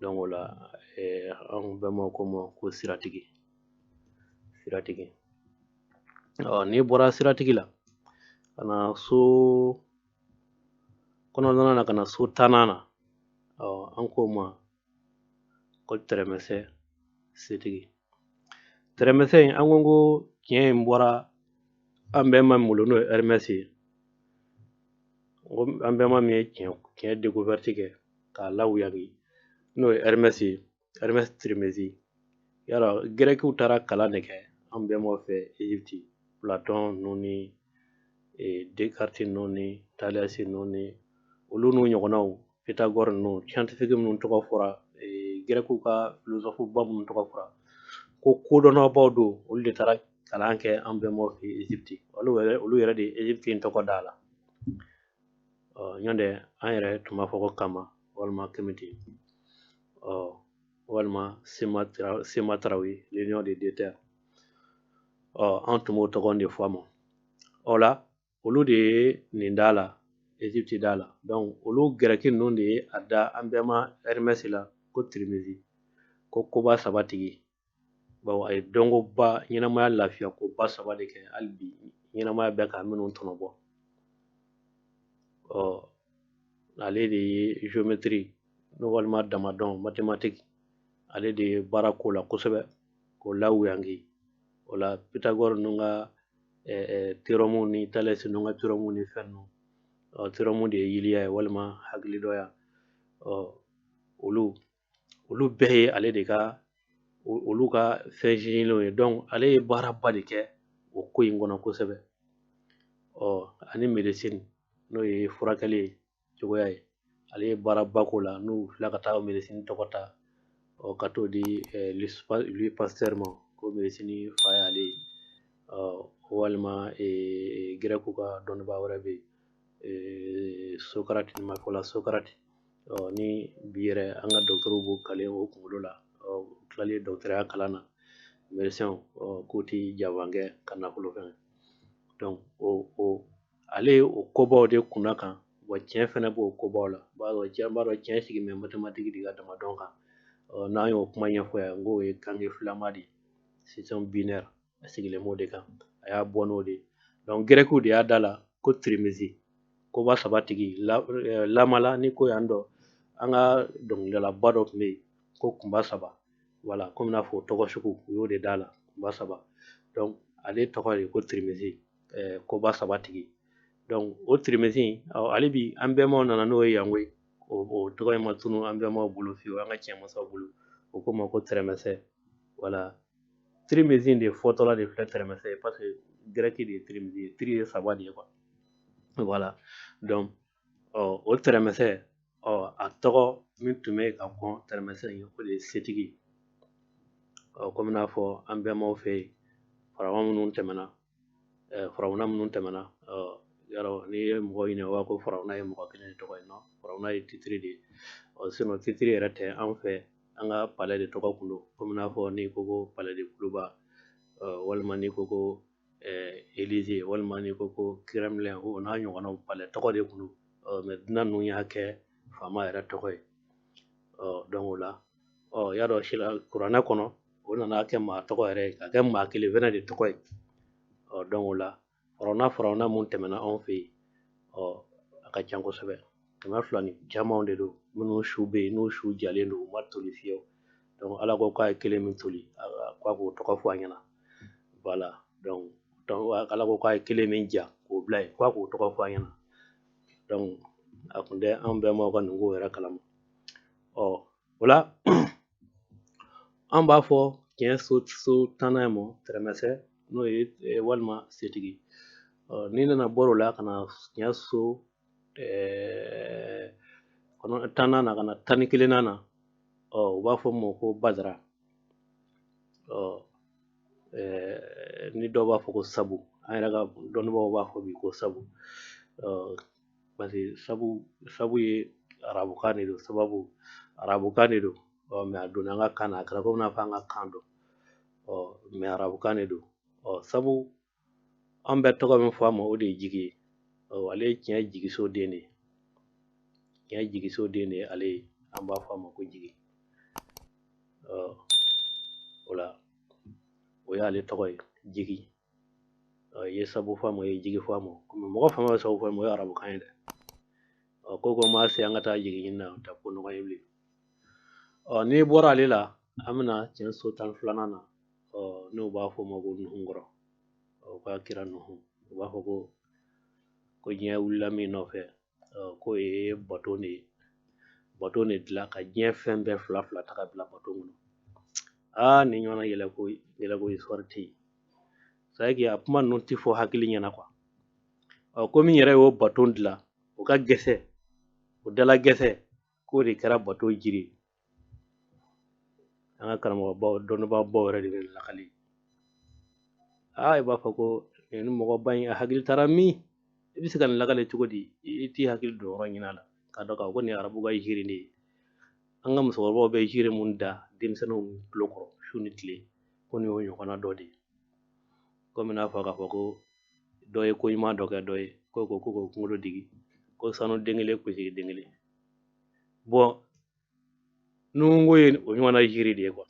Donc o la anw bɛnbaw ko ma ko siratigi. Siratigi. N'i bɔra siratigi la ka na so kɔnɔntɔnnan na, ka na so tannan na, an k'o ma ko tɛrɛmɛsɛ setigi. Tɛrɛmɛsɛ in, an ko tiɲɛ in bɔra an bɛnba min bolo, n'o ye Hermès ye. Ko an bɛnba min ye tiɲɛ découverte kɛ k'a lawuyangi, n'o ye Hermès ye, Hermès Trimesi. Yala gɛrɛkiw taara kalan de kɛ an bɛnbaw fɛ Egypte, Platon ninnu ni Descartes ninnu ni Thalès ninnu ni olu n'u ɲɔgɔnnaw, Pythagore ninnu, scientifique minnu tɔgɔ fɔra, gɛrɛkiw ka philosophe ba minnu tɔgɔ fɔra, ko kodɔnnabaw don, olu de taara kalan kɛ an bɛnbaw fɛ Egypte. Olu yɛrɛ de ye Egypte in tɔgɔ d'a la. Ɔ ɲɔntɛ an yɛrɛ tun b'a fɔ ko Kama walima Kemiti, ɔ walima Sema Tarawele, l'union des deux terres. Ɔ an tun b'o tɔgɔ de fɔ a ma. O la olu de ye nin da la, Egypte da la. Donc olu gɛrɛki ninnu de ye a da an bɛnba Hermès la ko Tirimisi, ko koba saba tigi. Bawo a ye dɔnkoba, ɲɛnamaya lafiya koba saba de kɛ, hali bi ɲɛnamaya bɛ ka minnu tɔnɔbɔ. Ɔ ale de ye géométrie n'o walima damadɔn, mathématique, ale de ye baara k'o la kosɛbɛ k'o lawuyangi. O la Pythagore ninnu ka théorème ni Thalès ninnu ka théorème ni fɛn ninnu, ɔ théorème de ye yiliya ye walima hakilidɔya. Ɔ olu bɛɛ ye ale de ka olu ka fɛn sinsinlenw ye. Donc ale ye baaraba de kɛ o ko in kɔnɔ kosɛbɛ. Ɔ ani médecine, n'o ye furakɛli ye cogoya ye, ale ye baaraba k'o la. N'u filɛ ka taa médecine tɔgɔ ta, ɔ ka t'o di Louis Pasteur ma, ko médecine fa y'ale ye. Ɔ walima gɛrɛkiw ka dɔnnibaa wɛrɛ bɛ yen, Socrate, ma fɔ la Socrate. Ɔ ni bi yɛrɛ an ka dɔgɔtɔrɔw b'o kale o kunkolo la, ɔ tilalen dɔgɔtɔrɔya kalan na, médecin, ɔ k'u ti jaban kɛ ka nafolo fɛn. Donc o ale ye o kobaw de kunna kan. Wa tiɲɛ fɛnɛ b'o kobaw la. B'a dɔn cɛ, b'a dɔn tiɲɛ sigi bɛ mathématique de ka damadɔn kan. Ɔ n'an y'o kuma ɲɛfɔ yan, n k'o ye kange filama de ye, système binaire, a sigilen b'o de kan, a y'a bɔ n'o de ye. Donc gɛrɛkiw de y'a da la ko Tirimisi, koba saba tigi. Lamala ni ko y'an dɔn, an ka dɔnkilidalaba dɔ tun bɛ yen ko kunba saba, wala komi n'a fɔ o tɔgɔ sugu, u y'o de da la, kunba saba. Donc ale tɔgɔ de ko Tirimisi, koba saba tigi. Donc o Tirimisi, ale bi an bɛnbaw nana n'o ye yan koyi. O tɔgɔ in ma tunu an bɛnbaw bolo fiyewu, an ka cɛmansaw bolo. O ko ma ko tɛrɛmɛsɛ. Wala Tirimisi de fɔtɔla de filɛ tɛrɛmɛsɛ ye, parce que gɛrɛki de ye Tirimisi ye, tri ye saba de ye quoi. Voilà, donc ɔ o tɛrɛmɛsɛ, ɔ a tɔgɔ min tun bɛ ka kɔn tɛrɛmɛsɛ in, o de ye setigi. Ɔ komi n'a fɔ an bɛnbaw fɛ yen, farawuna minnu tɛmɛna, farawuna minnu tɛmɛna, ɔ yarɔ n'i ye mɔgɔ ɲininka, o b'a ko farawuna ye mɔgɔ kelen de tɔgɔ ye. Non, farawuna ye titre de ye. Ɔ sinon titre yɛrɛ tɛ an fɛ, an ka palais de tɔgɔ kun don. Komi n'a fɔ n'i ko ko palais de Kuluba, walima n'i ko ko Élysée, walima n'i ko ko Kremlin, o n'a ɲɔgɔnnaw, palais tɔgɔ de kun don. Ɔ mais dunan ninnu y'a kɛ faama yɛrɛ tɔgɔ ye. Ɔ donc o la, ɔ y'a dɔn sira kuranɛ kɔnɔ, o nana kɛ maa tɔgɔ yɛrɛ ye, ka kɛ maa kelen fɛnɛ de tɔgɔ ye. Ɔ donc o la farawuna mun tɛmɛna anw fɛ yen, ɔ a ka ca kosɛbɛ, 200 ni camanw de don, minnu su bɛ yen, n'u su jalen don, u ma toli fiyewu. Donc Ala ko k'a ye kelen min toli, k'a k'o tɔgɔ fɔ a ɲɛna. Voilà, donc Ala ko k'a ye kelen min ja k'o bila yen, k'a k'o tɔgɔ fɔ a ɲɛna. Donc a kun tɛ an bɛnbaw ka nin ko yɛrɛ kalama. Ɔ o la an b'a fɔ tiɲɛ so tannan ma tɛrɛmɛsɛ, n'o ye walima setigi. Ɔ n'i nana bɔr'o la ka na tiɲɛ so tannan na, ka na 11nan na, ɔ u b'a fɔ min ma ko Badara. Ɔ ni dɔw b'a fɔ ko sabu, an yɛrɛ ka dɔnnibaaw b'a fɔ bi ko sabu. Ɔ parce que sabu ye arabukan de don, sababu arabukan de don. Ɔ mais a donna an ka kan na, a kɛra komi n'a fɔ an ka kan don. Ɔ mais arabukan de don. Ɔ sabu an bɛ tɔgɔ min fɔ a ma, o de ye jigi ye. Ɔ ale ye tiɲɛ jigiso den de ye, tiɲɛ jigiso den de ye ale ye, an b'a fɔ a ma ko jigi. Ɔ o la o y'ale tɔgɔ ye, jigi. Ɔ i ye sabu fɔ a ma, i ye jigi fɔ a ma, komi mɔgɔ fɛn fɛn bɛ sabu fɔ a ma, o ye arabukan ye dɛ. Ɔ ko maa se an ka taa jigi ɲini na, o tɛ ko nɔgɔ ye bilen. Ɔ n'i bɔra ale la, an bɛna tiɲɛ so 12nan na. Ɔ n'o b'a fɔ o ma ko Nuhunkɔrɔ. Ɔ k'a kira Nuhu, u b'a fɔ ko diɲɛ wulila min nɔfɛ. K'o ye baton de ye, baton de dilan ka diɲɛ fɛn bɛɛ fila fila ta ka bila baton kɔnɔ. Aa, nin ɲɔgɔnna yɛlɛko histoire tɛ yen. C'est à dire a kuma ninnu tɛ fɔ hakili ɲɛna quoi. Ɔ, ko min yɛrɛ y'o baton dilan, o ka gɛsɛ, o dala gɛsɛ, k'o de kɛra baton jiri ye. An ka karamɔgɔbaw, dɔnnibaabaw yɛrɛ de bɛ lakali. Aa, i b'a fɔ ko nin mɔgɔba in, a hakili taara min? I bɛ se ka nin lakale cogo di? I t'i hakili don yɔrɔ ɲini a la k'a dɔn k'a fɔ ko nin ye arabu ka jiri de ye. An ka musokɔrɔbaw bɛ jiri mun da denmisɛnninw tulo kɔrɔ su ni tile, ko nin y'o ɲɔgɔnna dɔ de ye. Komi n'a fɔ k'a fɔ ko dɔ ye ko ɲuman dɔ kɛ dɔ ye, ko ko ko kunkolo digi, ko sanu den kelen, kunsigi den kelen. Bɔn, nunko ye o ɲɔgɔnna jiri de ye quoi.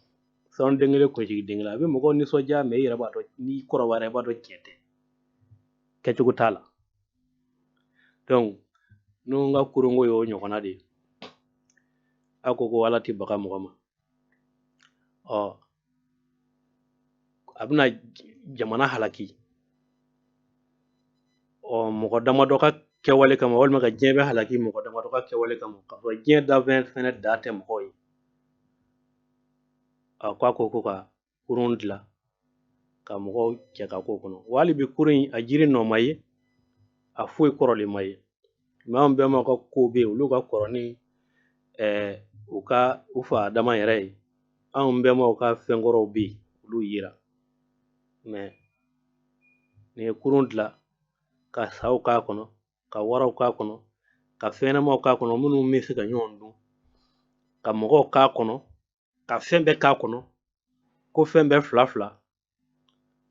Sanu den kelen, kunsigi den kelen, a bɛ mɔgɔw nisɔndiya, mɛ i yɛrɛ b'a dɔn, n'i kɔrɔbayara, i b'a dɔn tiɲɛ tɛ, kɛcogo t'a la. Donc n'u ka kurunko y'o ɲɔgɔnna de ye. A ko ko Ala tɛ baga mɔgɔ ma. Ɔ, a bɛna jamana halaki, ɔ, mɔgɔ damadɔ ka kɛwale kama, walima ka diɲɛ bɛɛ halaki mɔgɔ damadɔ ka kɛwale kama, k'a sɔrɔ diɲɛ danfɛn fɛnɛ da tɛ mɔgɔw ye. A ko a ko ko ka kurun dilan ka mɔgɔw cɛ ka k'o kɔnɔ. Wa hali bi kurun in, a jiri nɔ ma ye, a foyi kɔrɔlen ma ye. Mɛ anw bɛnbaw ka kow bɛ yen, olu ka kɔrɔ ni u ka u fa dama yɛrɛ ye. Anw bɛnbaw ka fɛnkɔrɔw bɛ yen, olu yera. Mɛ nin ye kurun dilan ka saw k'a kɔnɔ, ka waraw k'a kɔnɔ, ka fɛnɲɛnamaw k'a kɔnɔ minnu bɛ se ka ɲɔgɔn dun, ka mɔgɔw k'a kɔnɔ, ka fɛn bɛɛ k'a kɔnɔ, ko fɛn bɛɛ fila fila.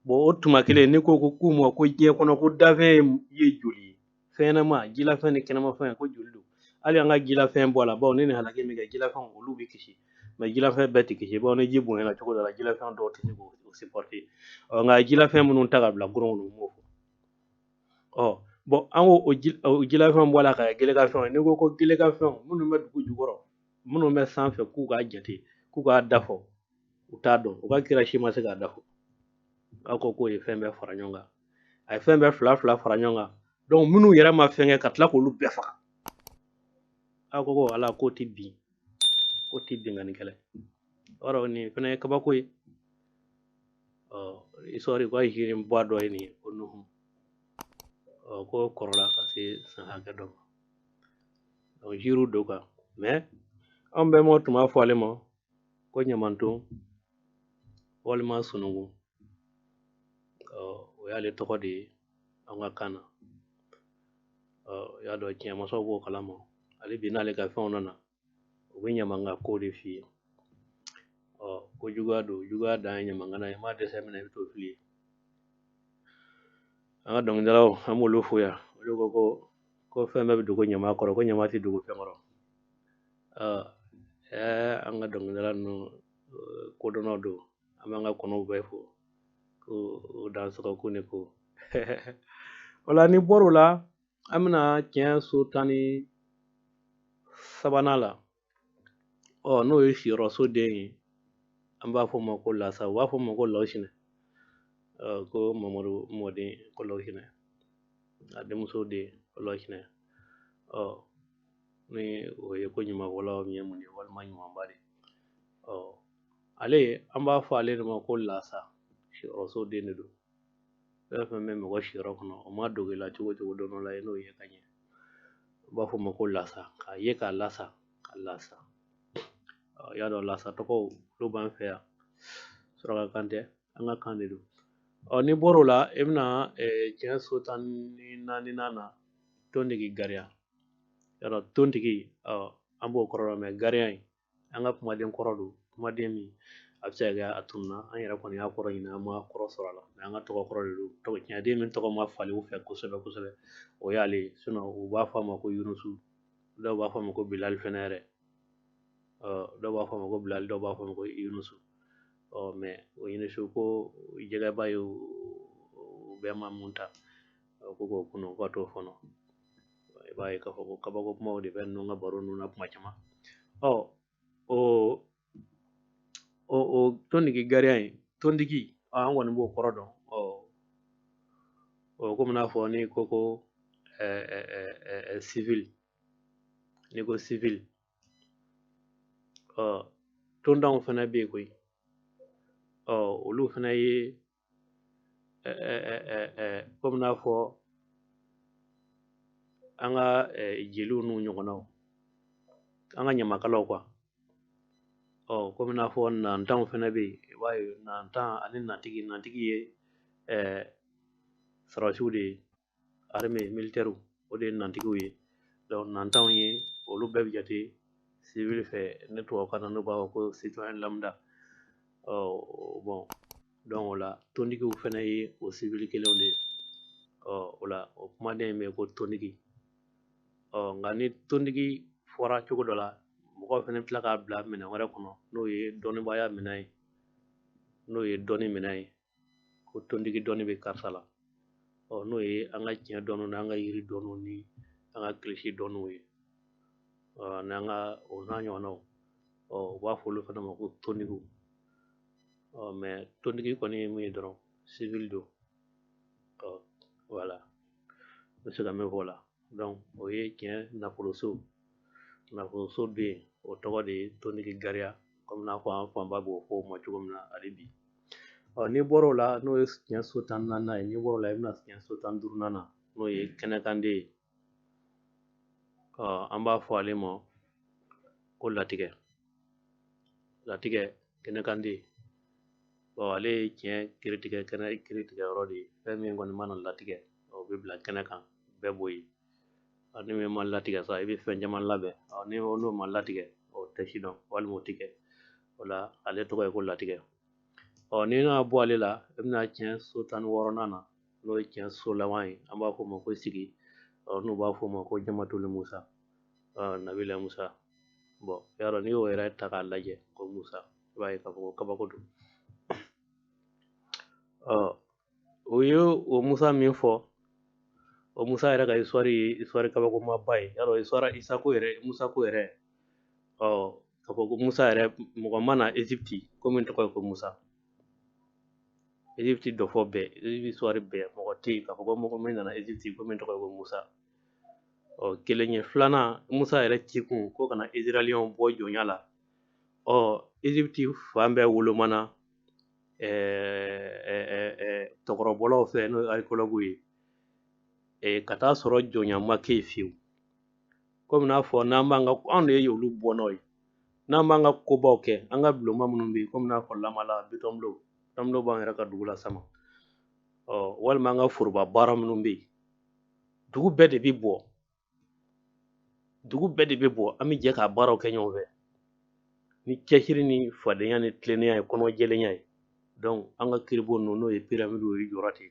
Bɔn, o tuma kelen, n'i ko k'u ma ko diɲɛ kɔnɔ ko dafɛn ye joli ye, fɛnɲɛnama, jilafɛn ni kɛnɛmafɛn, ko joli don. Hali an ka jilafɛn bɔ a la, bawo ni nin halaki min kɛ, jilafɛnw olu bɛ kisi, mɛ jilafɛn bɛɛ tɛ kisi, bawo ni ji bonyana cogo dɔ la, jilafɛn dɔw tɛ se k'o supporter. Ɔ, nka jilafɛn minnu ta ka bila kurun kɔnɔ, u m'o fɔ. Ɔ bɔn, an ko o jilafɛnw bɔ a la ka kɛ gelekafɛnw ye. N'i ko ko gelekafɛnw minnu bɛ dugu jukɔrɔ, minnu bɛ sanfɛ, k'u k'a jate, k'u k'a da fɔ, u t'a dɔn. U ka kira si ma se k'a da fɔ. Aw ko k'o ye fɛn bɛɛ fara ɲɔgɔn kan, a ye fɛn bɛɛ fila fila fara ɲɔgɔn kan. Donc minnu yɛrɛ ma fɛn kɛ, ka tila k'olu bɛɛ faga. Aw ko ko Ala k'o tɛ bin, k'o tɛ binkanni kɛlɛ. O yɔrɔ nin fana ye kabako ye. Ɔ, histoire ko jiri ba dɔ ye nin ye, ko Nuhu. Ɔ, ko kɔrɔla ka se san hakɛ dɔ ma. Donc jiriw don kan, mɛ anw bɛnbaw tun b'a fɔ ale ma ko ɲamanton walima sununkun. Ɔ, o y'ale tɔgɔ de ye an ka kan na. Ɔ, i y'a dɔn, tiɲɛmasaw b'o kalama. Ale bi n'ale ka fɛnw nana, u bɛ ɲamanka ko de f'i ye. Ɔ, ko juguya don, juguya dan ye ɲamangana ye. I m'a dɛsɛ minɛ, i bɛ t'o fili ye. An ka dɔnkilidalaw, an b'olu fo yan. Olu ko ko ko fɛn bɛɛ bɛ dogo ɲama kɔrɔ, ko ɲama tɛ dogo fɛn kɔrɔ. Ɔ, ɛɛ, an ka dɔnkilidala ninnu kodɔnnaw don. An b'an ka kɔnɔw bɛɛ fo ko o dansɔgɔ ko ne ko. O la, ni bɔr'o la, an bɛna tiɲɛ so 13nan la. Ɔ, n'o ye siyɔrɔso den ye, an b'a fɔ o ma ko Lasa, u b'a fɔ o ma ko Lawusinɛ. Ɔ, ko Mamadu mɔden ko Lawusinɛ, a denmuso den ko Lawusinɛ. Ɔ, ni o ye ko ɲumanfɔlaw min ye mun ye, walima ɲumanba de. Ɔ, ale, an b'a fɔ ale de ma ko Lasa, siyɔrɔso den de don. Fɛn fɛn bɛ mɔgɔ siyɔrɔ kɔnɔ, o ma dogo i la cogo cogo, don dɔ la i n'o ye ka ɲɛ. U b'a fɔ o ma ko Lasa, k'a ye k'a lasa, ka lasa. Ɔ, i y'a dɔn, Lasa tɔgɔw olu b'an fɛ yan, surakakan tɛ, an ka kan de don. Ɔ, n'i bɔr'o la, i bɛna tiɲɛ so 14nan na, tontigi gariya. Yɔrɔ tontigi, ɔ, an b'o kɔrɔ dɔn, mɛ gariya in, an ka kumaden kɔrɔ don, kumaden min a bɛ se ka kɛ a tununna. An yɛrɛ kɔni y'a kɔrɔ ɲini, an ma kɔrɔ sɔrɔ a la, mɛ an ka tɔgɔ kɔrɔ de don. Tɔgɔ tiɲɛden min tɔgɔ ma falen u fɛ kosɛbɛ kosɛbɛ, o y'ale ye. U b'a fɔ a ma ko Yunusu, dɔw b'a fɔ a ma ko Bilali fɛnɛ yɛrɛ. Ɔ, dɔw b'a fɔ a ma ko Bilali, dɔw b'a fɔ a ma ko Yunusu. Ɔ, mɛ o Yunusu ko jɛgɛba ye, o bɛɛ ma mun ta ko k'o kunu ko ka t'o fɔnɔ. I b'a ye k'a fɔ ko kabako kumaw de bɛ ninnu ka baro ninnu na kuma caman. Ɔ, o tontigi gariya in, tontigi, an kɔni b'o kɔrɔ dɔn. Ɔ, o komi n'a fɔ n'i ko ko civil N'i ko civil, ɔ tondanw fana bɛ yen koyi. Ɔ olu fana ye komi n'a fɔ an ka jeliw n'u ɲɔgɔnnaw, an ka ɲamakalaw quoi. Ɔ komi n'a fɔ nantanw fana bɛ yen, i b'a ye nantan ani nantigi, nantigi ye sɔrɔdasiw de ye, armée militaire, o de ye nantigiw ye. Donc nantanw ye, olu bɛɛ bɛ jate civil fɛ ne tubabukan na, n'u b'a fɔ ko citoyen lambda. Ɔ bon, donc o la tontigiw fana ye o civil kelenw de ye. Ɔ o la o kumaden in bɛ ko tontigi. Ɔ nka ni tontigi fɔra cogo dɔ la, mɔgɔw fana bɛ tila k'a bila minɛn wɛrɛ kɔnɔ, n'o ye dɔnnibaaya minɛn ye, n'o ye dɔnni minɛn ye, ko tontigi dɔnni bɛ karisa la. Ɔ n'o ye an ka tiɲɛ dɔnniw n'an ka yiri dɔnniw ni an ka kilisi dɔnniw ye, ɔ n'an ka o n'a ɲɔgɔnnaw. Ɔ u b'a fɔ olu fana ma ko tontigiw. Ɔ mais tontigi kɔni ye mun ye dɔrɔn, civil don. Ɔ voilà, n bɛ se ka min fɔ o la. Donc o ye tiɲɛ nafoloso, nafoloso bɛ yen, o tɔgɔ de ye tontigi gariya, komi n'a fɔ an fanba b'o fɔ o ma cogo min na hali bi. Ɔ n'i bɔra o la, n'o ye tiɲɛ so 14nan ye, n'i bɔra o la, i bɛna tiɲɛ so 15nan na, n'o ye kɛnɛkanden ye. Ɔ an b'a fɔ ale ma ko latigɛ, latigɛ kɛnɛkanden. Ɔ ale ye tiɲɛ kiritigɛ, kɛnɛ kiritigɛ yɔrɔ de ye. Fɛn min kɔni mana latigɛ, o bɛ bila kɛnɛ kan, bɛɛ b'o ye. Ɔ ni min ma latigɛ sa, i bɛ fɛn caman labɛn. Ɔ ni n'o ma latigɛ, o tɛ si dɔn walima o tɛ kɛ. O la ale tɔgɔ ye ko latigɛ. Ɔ n'i nana bɔ ale la, i bɛna tiɲɛ so 16nan na, n'o ye tiɲɛ so laban ye, an b'a fɔ o ma ko sigi. Ɔ n'u b'a fɔ o ma ko jamatuli Musa, ɔ Nabila Musa. Bon y'a dɔn, n'i y'o yɛrɛ ta k'a lajɛ ko Musa, i b'a ye k'a fɔ ko kabako don. Ɔ o ye o Musa min fɔ, o Musa yɛrɛ ka histoire ye histoire kabakomaba ye. Y'a dɔn histoire Isa ko yɛrɛ, Musa ko yɛrɛ, ɔ k'a fɔ ko Musa yɛrɛ, mɔgɔ ma na Egypte ko min tɔgɔ ye ko Musa. Egypte dɔfɔ bɛɛ, Egypte histoire bɛɛ, mɔgɔ tɛ yen k'a fɔ ko mɔgɔ min nana Egypte ko min tɔgɔ ye ko Musa. Ɔ kelen ye. Filanan, Musa yɛrɛ cikun ko ka na Israɛliyɛnw bɔ jɔnya la. Ɔ Egypte fan bɛɛ wolomana tɔgɔrɔbɔlaw fɛ, n'o ye archéologues ye, ka taa sɔrɔ jɔnya ma kɛ yen fiyewu. Komi n'a fɔ n'an b'an ka, anw de ye olu bɔnnaw ye, n'an b'an ka kobaw kɛ, an ka bulonba minnu bɛ yen, komi n'a fɔ Lamala, Bitɔnbulon, Bitɔnbulon b'an yɛrɛ ka dugu la sama, ɔ walima an ka foroba baara minnu bɛ yen, dugu bɛɛ de bɛ bɔ, dugu bɛɛ de bɛ bɔ, an bɛ jɛ k'a baaraw kɛ ɲɔgɔn fɛ ni cɛsiri ni fadenya ni tilennenya ye, kɔnɔjɛlenya ye. Donc an ka kiribon ninnu, n'o ye piramidiw ye, jɔra ten.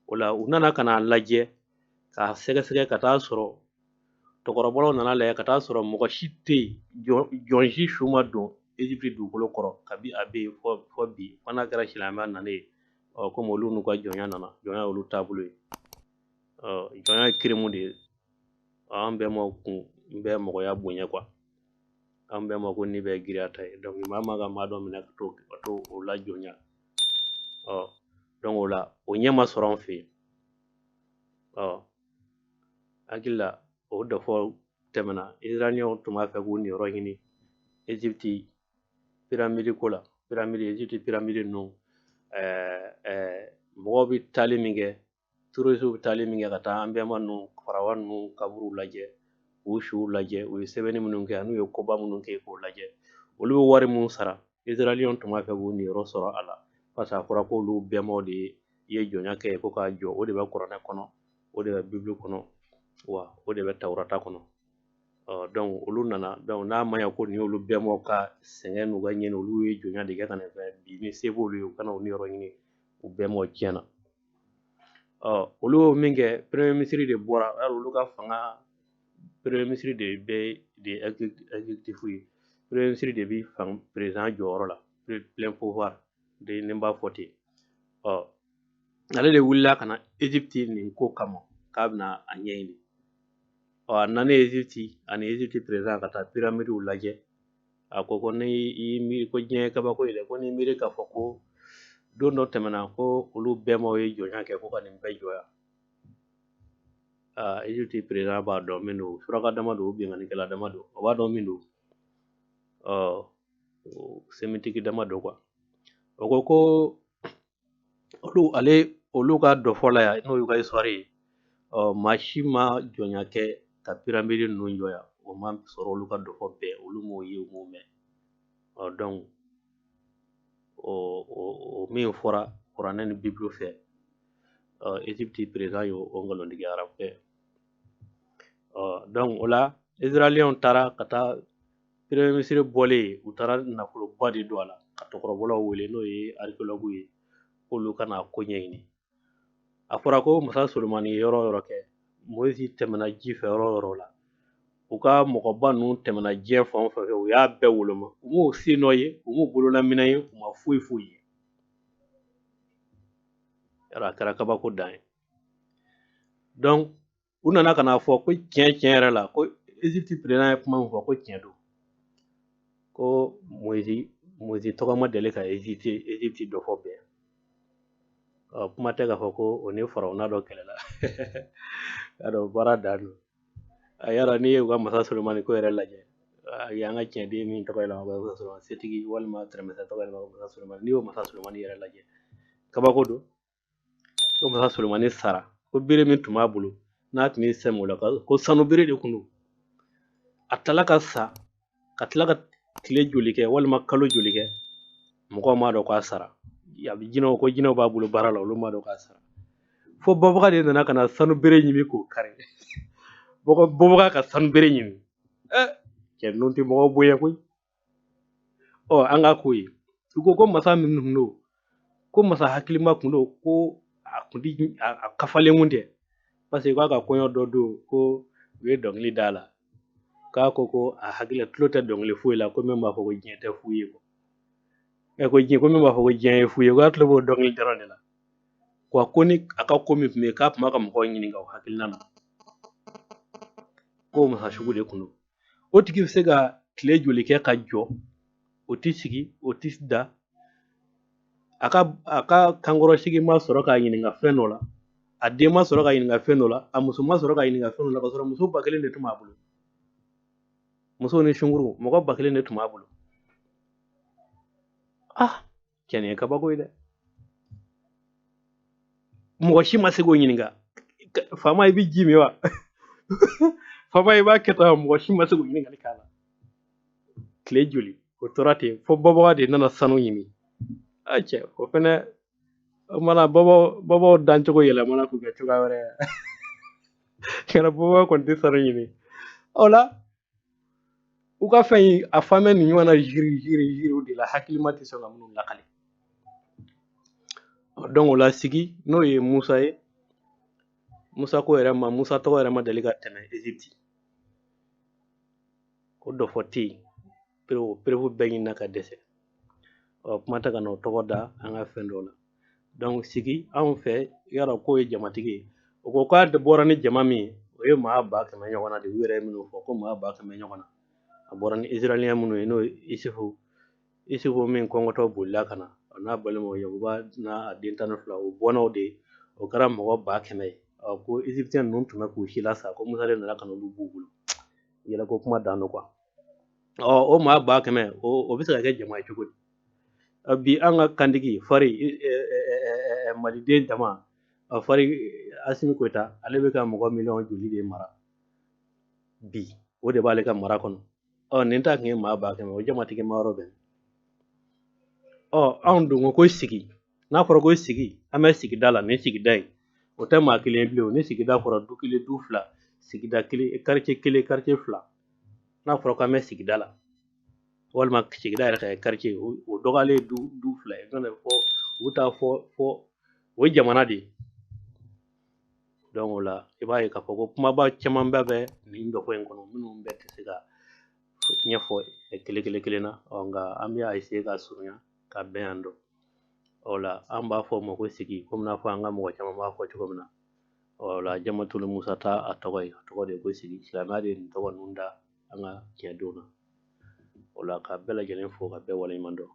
O la u nana ka n'a lajɛ k'a sɛgɛsɛgɛ ka taa sɔrɔ tɔgɔrɔbɔlaw nana lajɛ ka taa sɔrɔ mɔgɔ si tɛ yen, jɔn si su ma don Egypte dugukolo kɔrɔ kabi a bɛ yen fɔ bi, fo n'a kɛra silamɛya nalen ye. Ɔ komi olu n'u ka jɔnya nana, jɔnya y'olu taabolo ye. Ɔ jɔnya ye kirimu de ye. An bɛɛ ma kun bɛɛ mɔgɔya bonya quoi, an bɛɛ ma ko ni bɛɛ giriya ta ye. Donc maa ma ka maa dɔ minɛ ka to o la jɔnya. Ɔ donc o la o ɲɛ ma sɔrɔ an fɛ yen. Ɔ hakili la o dɔfɔ tɛmɛna, Israɛliyɛnw tun b'a fɛ k'u niyɔrɔ ɲini Egypte piramidi ko la. Piramidi, Egypte piramidi ninnu, mɔgɔw bɛ taali min kɛ, touristes bɛ taali min kɛ ka taa an bɛnba ninnu, farawa ninnu kaburuw lajɛ, k'u suw lajɛ, u ye sɛbɛnni minnu kɛ an'u ye koba minnu kɛ k'o lajɛ, olu bɛ wari minnu sara, Israɛliyɛnw tun b'a fɛ k'u niyɔrɔ sɔrɔ a la, parce que a fɔra k'olu bɛnbaw de ye jɔnya kɛ ko k'a jɔ. O de bɛ kuranɛ kɔnɔ, o de bɛ bibulu kɔnɔ, wa o de bɛ tawurata kɔnɔ. Ɔ donc olu nana, donc n'a ma ɲɛ ko nin y'olu bɛnbaw ka sɛgɛn n'u ka ɲɛni, olu ye jɔnya de kɛ ka na fɛn bi, ni se b'olu ye, u kana u niyɔrɔ ɲini u bɛnbaw tiɲɛna. Ɔ olu y'o min kɛ, premier ministre de bɔra, olu ka fanga premier ministre de bɛ de exécutif ye, premier ministre de bɛ fan président jɔyɔrɔ la, plein pouvoir de ni n b'a fɔ ten. Ɔ ale de wulila ka na Egypte nin ko kama k'a bɛna a ɲɛɲini. Ɔ a nanen Egypte ani Egypte président ka taa piramidiw lajɛ, a ko ko ni i miiri ko diɲɛ ye kabako ye dɛ, ko n'i miiri k'a fɔ ko don dɔ tɛmɛna ko olu bɛnbaw ye jɔnya kɛ ko ka nin bɛɛ jɔ yan. Egypte président b'a dɔn min don, suraka dama don, binkannikɛla dama don, o b'a dɔn min don, semitiki dama don quoi. O ko ko olu ale olu ka dɔfɔ la yan, n'o y'u ka histoire ye, maa si ma jɔnya kɛ ka piramidi ninnu jɔ yan, o ma sɔrɔ olu ka dɔfɔ bɛɛ, olu m'o ye, u m'o mɛn. Donc o min fɔra kuranɛ ni bibulu fɛ, Egypte président y'o nkalontigiya arabukɛ. Donc o la Israéliyɛnw taara ka taa premier ministre bɔlen, u taara nafoloba de don a la ka tɔkɔrɔbɔlaw wele, n'o ye archéologue ye, k'olu ka n'a ko ɲɛɲini. A fɔra ko masa Solomani ye yɔrɔ o yɔrɔ kɛ, Moïse tɛmɛna ji fɛ yɔrɔ o yɔrɔ la, u ka mɔgɔba ninnu tɛmɛna diɲɛ fan o fan fɛ, u y'a bɛɛ woloma, u m'u sen nɔ ye, u m'u bololaminɛ ye, u ma foyi foyi ye. Yɔrɔ a kɛra kabako dan ye. Donc u nana ka n'a fɔ ko tiɲɛ tiɲɛ yɛrɛ la, ko Egypte président ye kuma min fɔ, ko tiɲɛ don, ko Moïse tɔgɔ ma deli ka Egypte dɔ fɔ bɛɛ. Kuma tɛ k'a fɔ ko o ni farawuna dɔ kɛlɛla. Y'a dɔn baara dan don. A y'a n'i ye u ka masa Solomani ko yɛrɛ lajɛ, a y'an ka tiɲɛden min tɔgɔ yɛlɛma ko masa Solomani, setigi walima tɛrɛmɛsɛ tɔgɔ yɛlɛma ko masa Solomani, n'i y'o masa Solomani yɛrɛ lajɛ, kabako don. Ko masa Solomani sara, ko bere min tun b'a bolo n'a tun bɛ sɛmɛ o la, ko sanu bere de kun don. A tilala ka sa, ka tila ka tile joli kɛ walima kalo joli kɛ, mɔgɔw m'a dɔn k'a sara. A bɛ jinɛw, ko jinɛw b'a bolo baara la, olu m'a dɔn k'a sara. Fo bɔbaga de nana ka na sanu bere ɲimi k'o kari. Bɔbaga ka sanu bere ɲimi. Cɛ ninnu tɛ mɔgɔw bonya koyi. An ka k'o ye. U ko ko masa min tun don, ko masa hakilima tun don, ko a kun ti a kafalen kun tɛ. Parce que k'a ka kɔɲɔ dɔ don, ko u ye dɔnkili da la, k'a ko ko a hakili tulo tɛ dɔnkili foyi la, ko min b'a fɔ ko diɲɛ tɛ fu ye. Ko diɲɛ, ko min b'a fɔ ko diɲɛ ye fu ye, k'a tulo b'o dɔnkili dɔrɔn de la. Wa ko ni a ka ko min tun bɛ yen, k'a tun b'a ka mɔgɔw ɲininka o hakilina na, k'o masa sugu de kun don. O tigi bɛ se ka tile joli kɛ ka jɔ, o tɛ sigi, o tɛ da, a ka kankɔrɔsigi ma sɔrɔ k'a ɲininka fɛn dɔ la, a den ma sɔrɔ k'a ɲininka fɛn dɔ la, a muso ma sɔrɔ k'a ɲininka fɛn dɔ la, k'a sɔrɔ muso 1000 de tun b'a bolo. Muso ni sunkuru, mɔgɔ 1000 de tun b'a bolo. Cɛ nin ye kabako ye dɛ. Mɔgɔ si ma se k'o ɲininka. Faama i bɛ ji min wa? Faama i b'a kɛ tan, mɔgɔ si ma se k'o ɲininkali k'a la. Tile joli o tora ten, fo bɔbaga de nana sanu ɲimi. A cɛ, o fɛnɛ o mana bɔbaw dancogo yɛlɛmana k'u kɛ cogoya wɛrɛ ye. Kɛra bɔbaga kɔni tɛ sanu ɲimi. O la u ka fɛn in a fan bɛ nin ɲɔgɔn na jiri jiri jiriw de la, hakilima tɛ sɔn ka minnu lakale. Donc o la sigi n'o ye Musa ye, Musa ko yɛrɛ ma, Musa tɔgɔ yɛrɛ ma deli ka tɛmɛ Egypte. Ko dɔfɔ tɛ yen, preuve bɛɛ ɲinina ka dɛsɛ. Kuma tɛ ka n'o tɔgɔ da an ka fɛn dɔw la. Donc sigi anw fɛ, yala k'o ye jamatigi ye. O ko k'a bɔra ni jama min ye, o ye maa 100,000 ɲɔgɔn na de, u yɛrɛ ye minnu fɔ ko maa 100,000 ɲɔgɔn na. A bɔra ni Israélien minnu ye, n'o ye Isufu min kɔngɔtɔ bolila ka na, a n'a balimaw Yakuba n'a den 12, o bɔnnaw de ye, o kɛra mɔgɔ 100,000 ye. Ko Égyptien ninnu tun bɛ k'u si lasa, ko Musa de nana ka n'olu b'u bolo. Yɛlɛ ko kuma dan don quoi. O maa 100,000, o bɛ se ka kɛ jama ye cogo di? Bi an ka kantigi fari maliden dama fari Asimi Goyita, ale bɛ ka mɔgɔ miliyɔn joli de mara bi, o de b'ale ka mara kɔnɔ. Nin ta tun ye maa 100,000, o jamatigi ma yɔrɔ bɛn. Anw dun ko ko sigi, n'a fɔra ko sigi, an bɛ sigida la, nin sigida in o tɛ maa kelen ye bilen. Ni sigida fɔra du kelen, du fila, sigida kelen, quartier kelen, quartier fila, n'a fɔra k'an bɛ sigida la, walima sigida yɛrɛ ka kɛ quartier, o dɔgɔyalen ye du fila ye, n'o tɛ fɔ u bɛ taa fɔ o ye jamana de ye. Donc o la i b'a ye k'a fɔ ko kumaba caman bɛ nin dɔfɔ in kɔnɔ, minnu bɛɛ tɛ se ka ɲɛfɔ kelen kelen kelen na. Nka an bɛ a essayer ka surunya ka bɛn yan dɔn. O la an b'a fɔ o ma ko sigi, komi n'a fɔ an ka mɔgɔ caman b'a fɔ cogo min na. O la Jamatulu Musa ta a tɔgɔ ye, a tɔgɔ de ye ko sigi. Silamɛya de ye nin tɔgɔ ninnu da an ka tiɲɛdenw na. O la ka bɛɛ lajɛlen fo ka bɛɛ waleɲuman dɔn.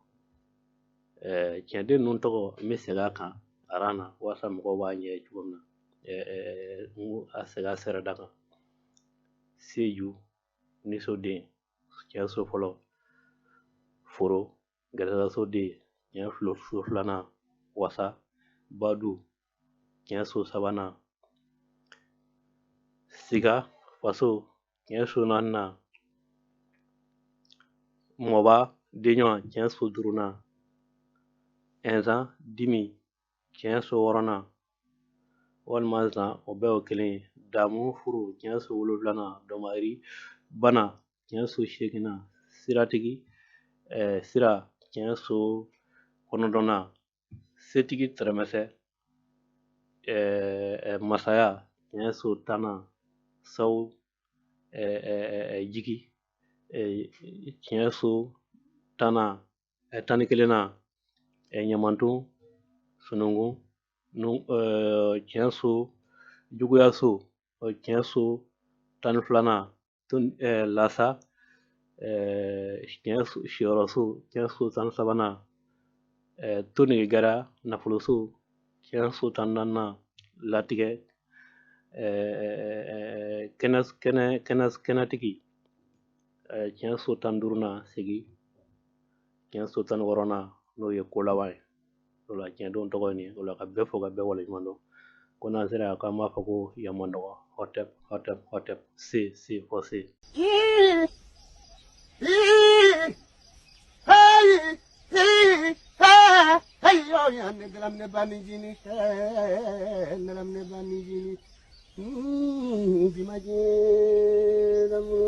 Tiɲɛden ninnu tɔgɔ n bɛ segin a kan aran na walasa mɔgɔw b'a ɲɛ cogo min na. a segin a sɛrɛda kan. Seju nisɔnden tiɲɛ so fɔlɔ, foro gɛrɛsɛgɛ den tiɲɛ so filanan, wasa badu tiɲɛ so sabanan, siga faso tiɲɛ so naaninan, mɔba denɲɔgɔn tiɲɛ so duurunan, ɛnzan dimi tiɲɛ so wɔɔrɔnan, walima zan o bɛɛ o kelen ye, damu furu tiɲɛ so wolonfilanan, dɔmari bana tiɲɛ so seeginnan, siratigi sira tiɲɛ so kɔnɔntɔnnan, setigi tɛrɛmɛsɛ masaya tiɲɛ so tannan, saw jigi tiɲɛ so tannan 11nan, ɲamanton sununkun tiɲɛ so juguya so tiɲɛ so 12nan, lasa tiɲɛ siyɔrɔ so tiɲɛ so 13nan, tonige gara nafolo so tiɲɛ so 14nan, latigɛ kɛnɛtigi tiɲɛ so 15nan, segi tiɲɛ so 16nan, n'o ye ko laban ye. O la tiɲɛdenw tɔgɔ ye nin ye. O la ka bɛɛ fo ka bɛɛ waleɲuman dɔn. Ko n'an sera yan k'an b'a fɔ ko yan man dɔgɔ, hɔtɛp hɔtɛp hɔtɛp, se se fɔ se. Ne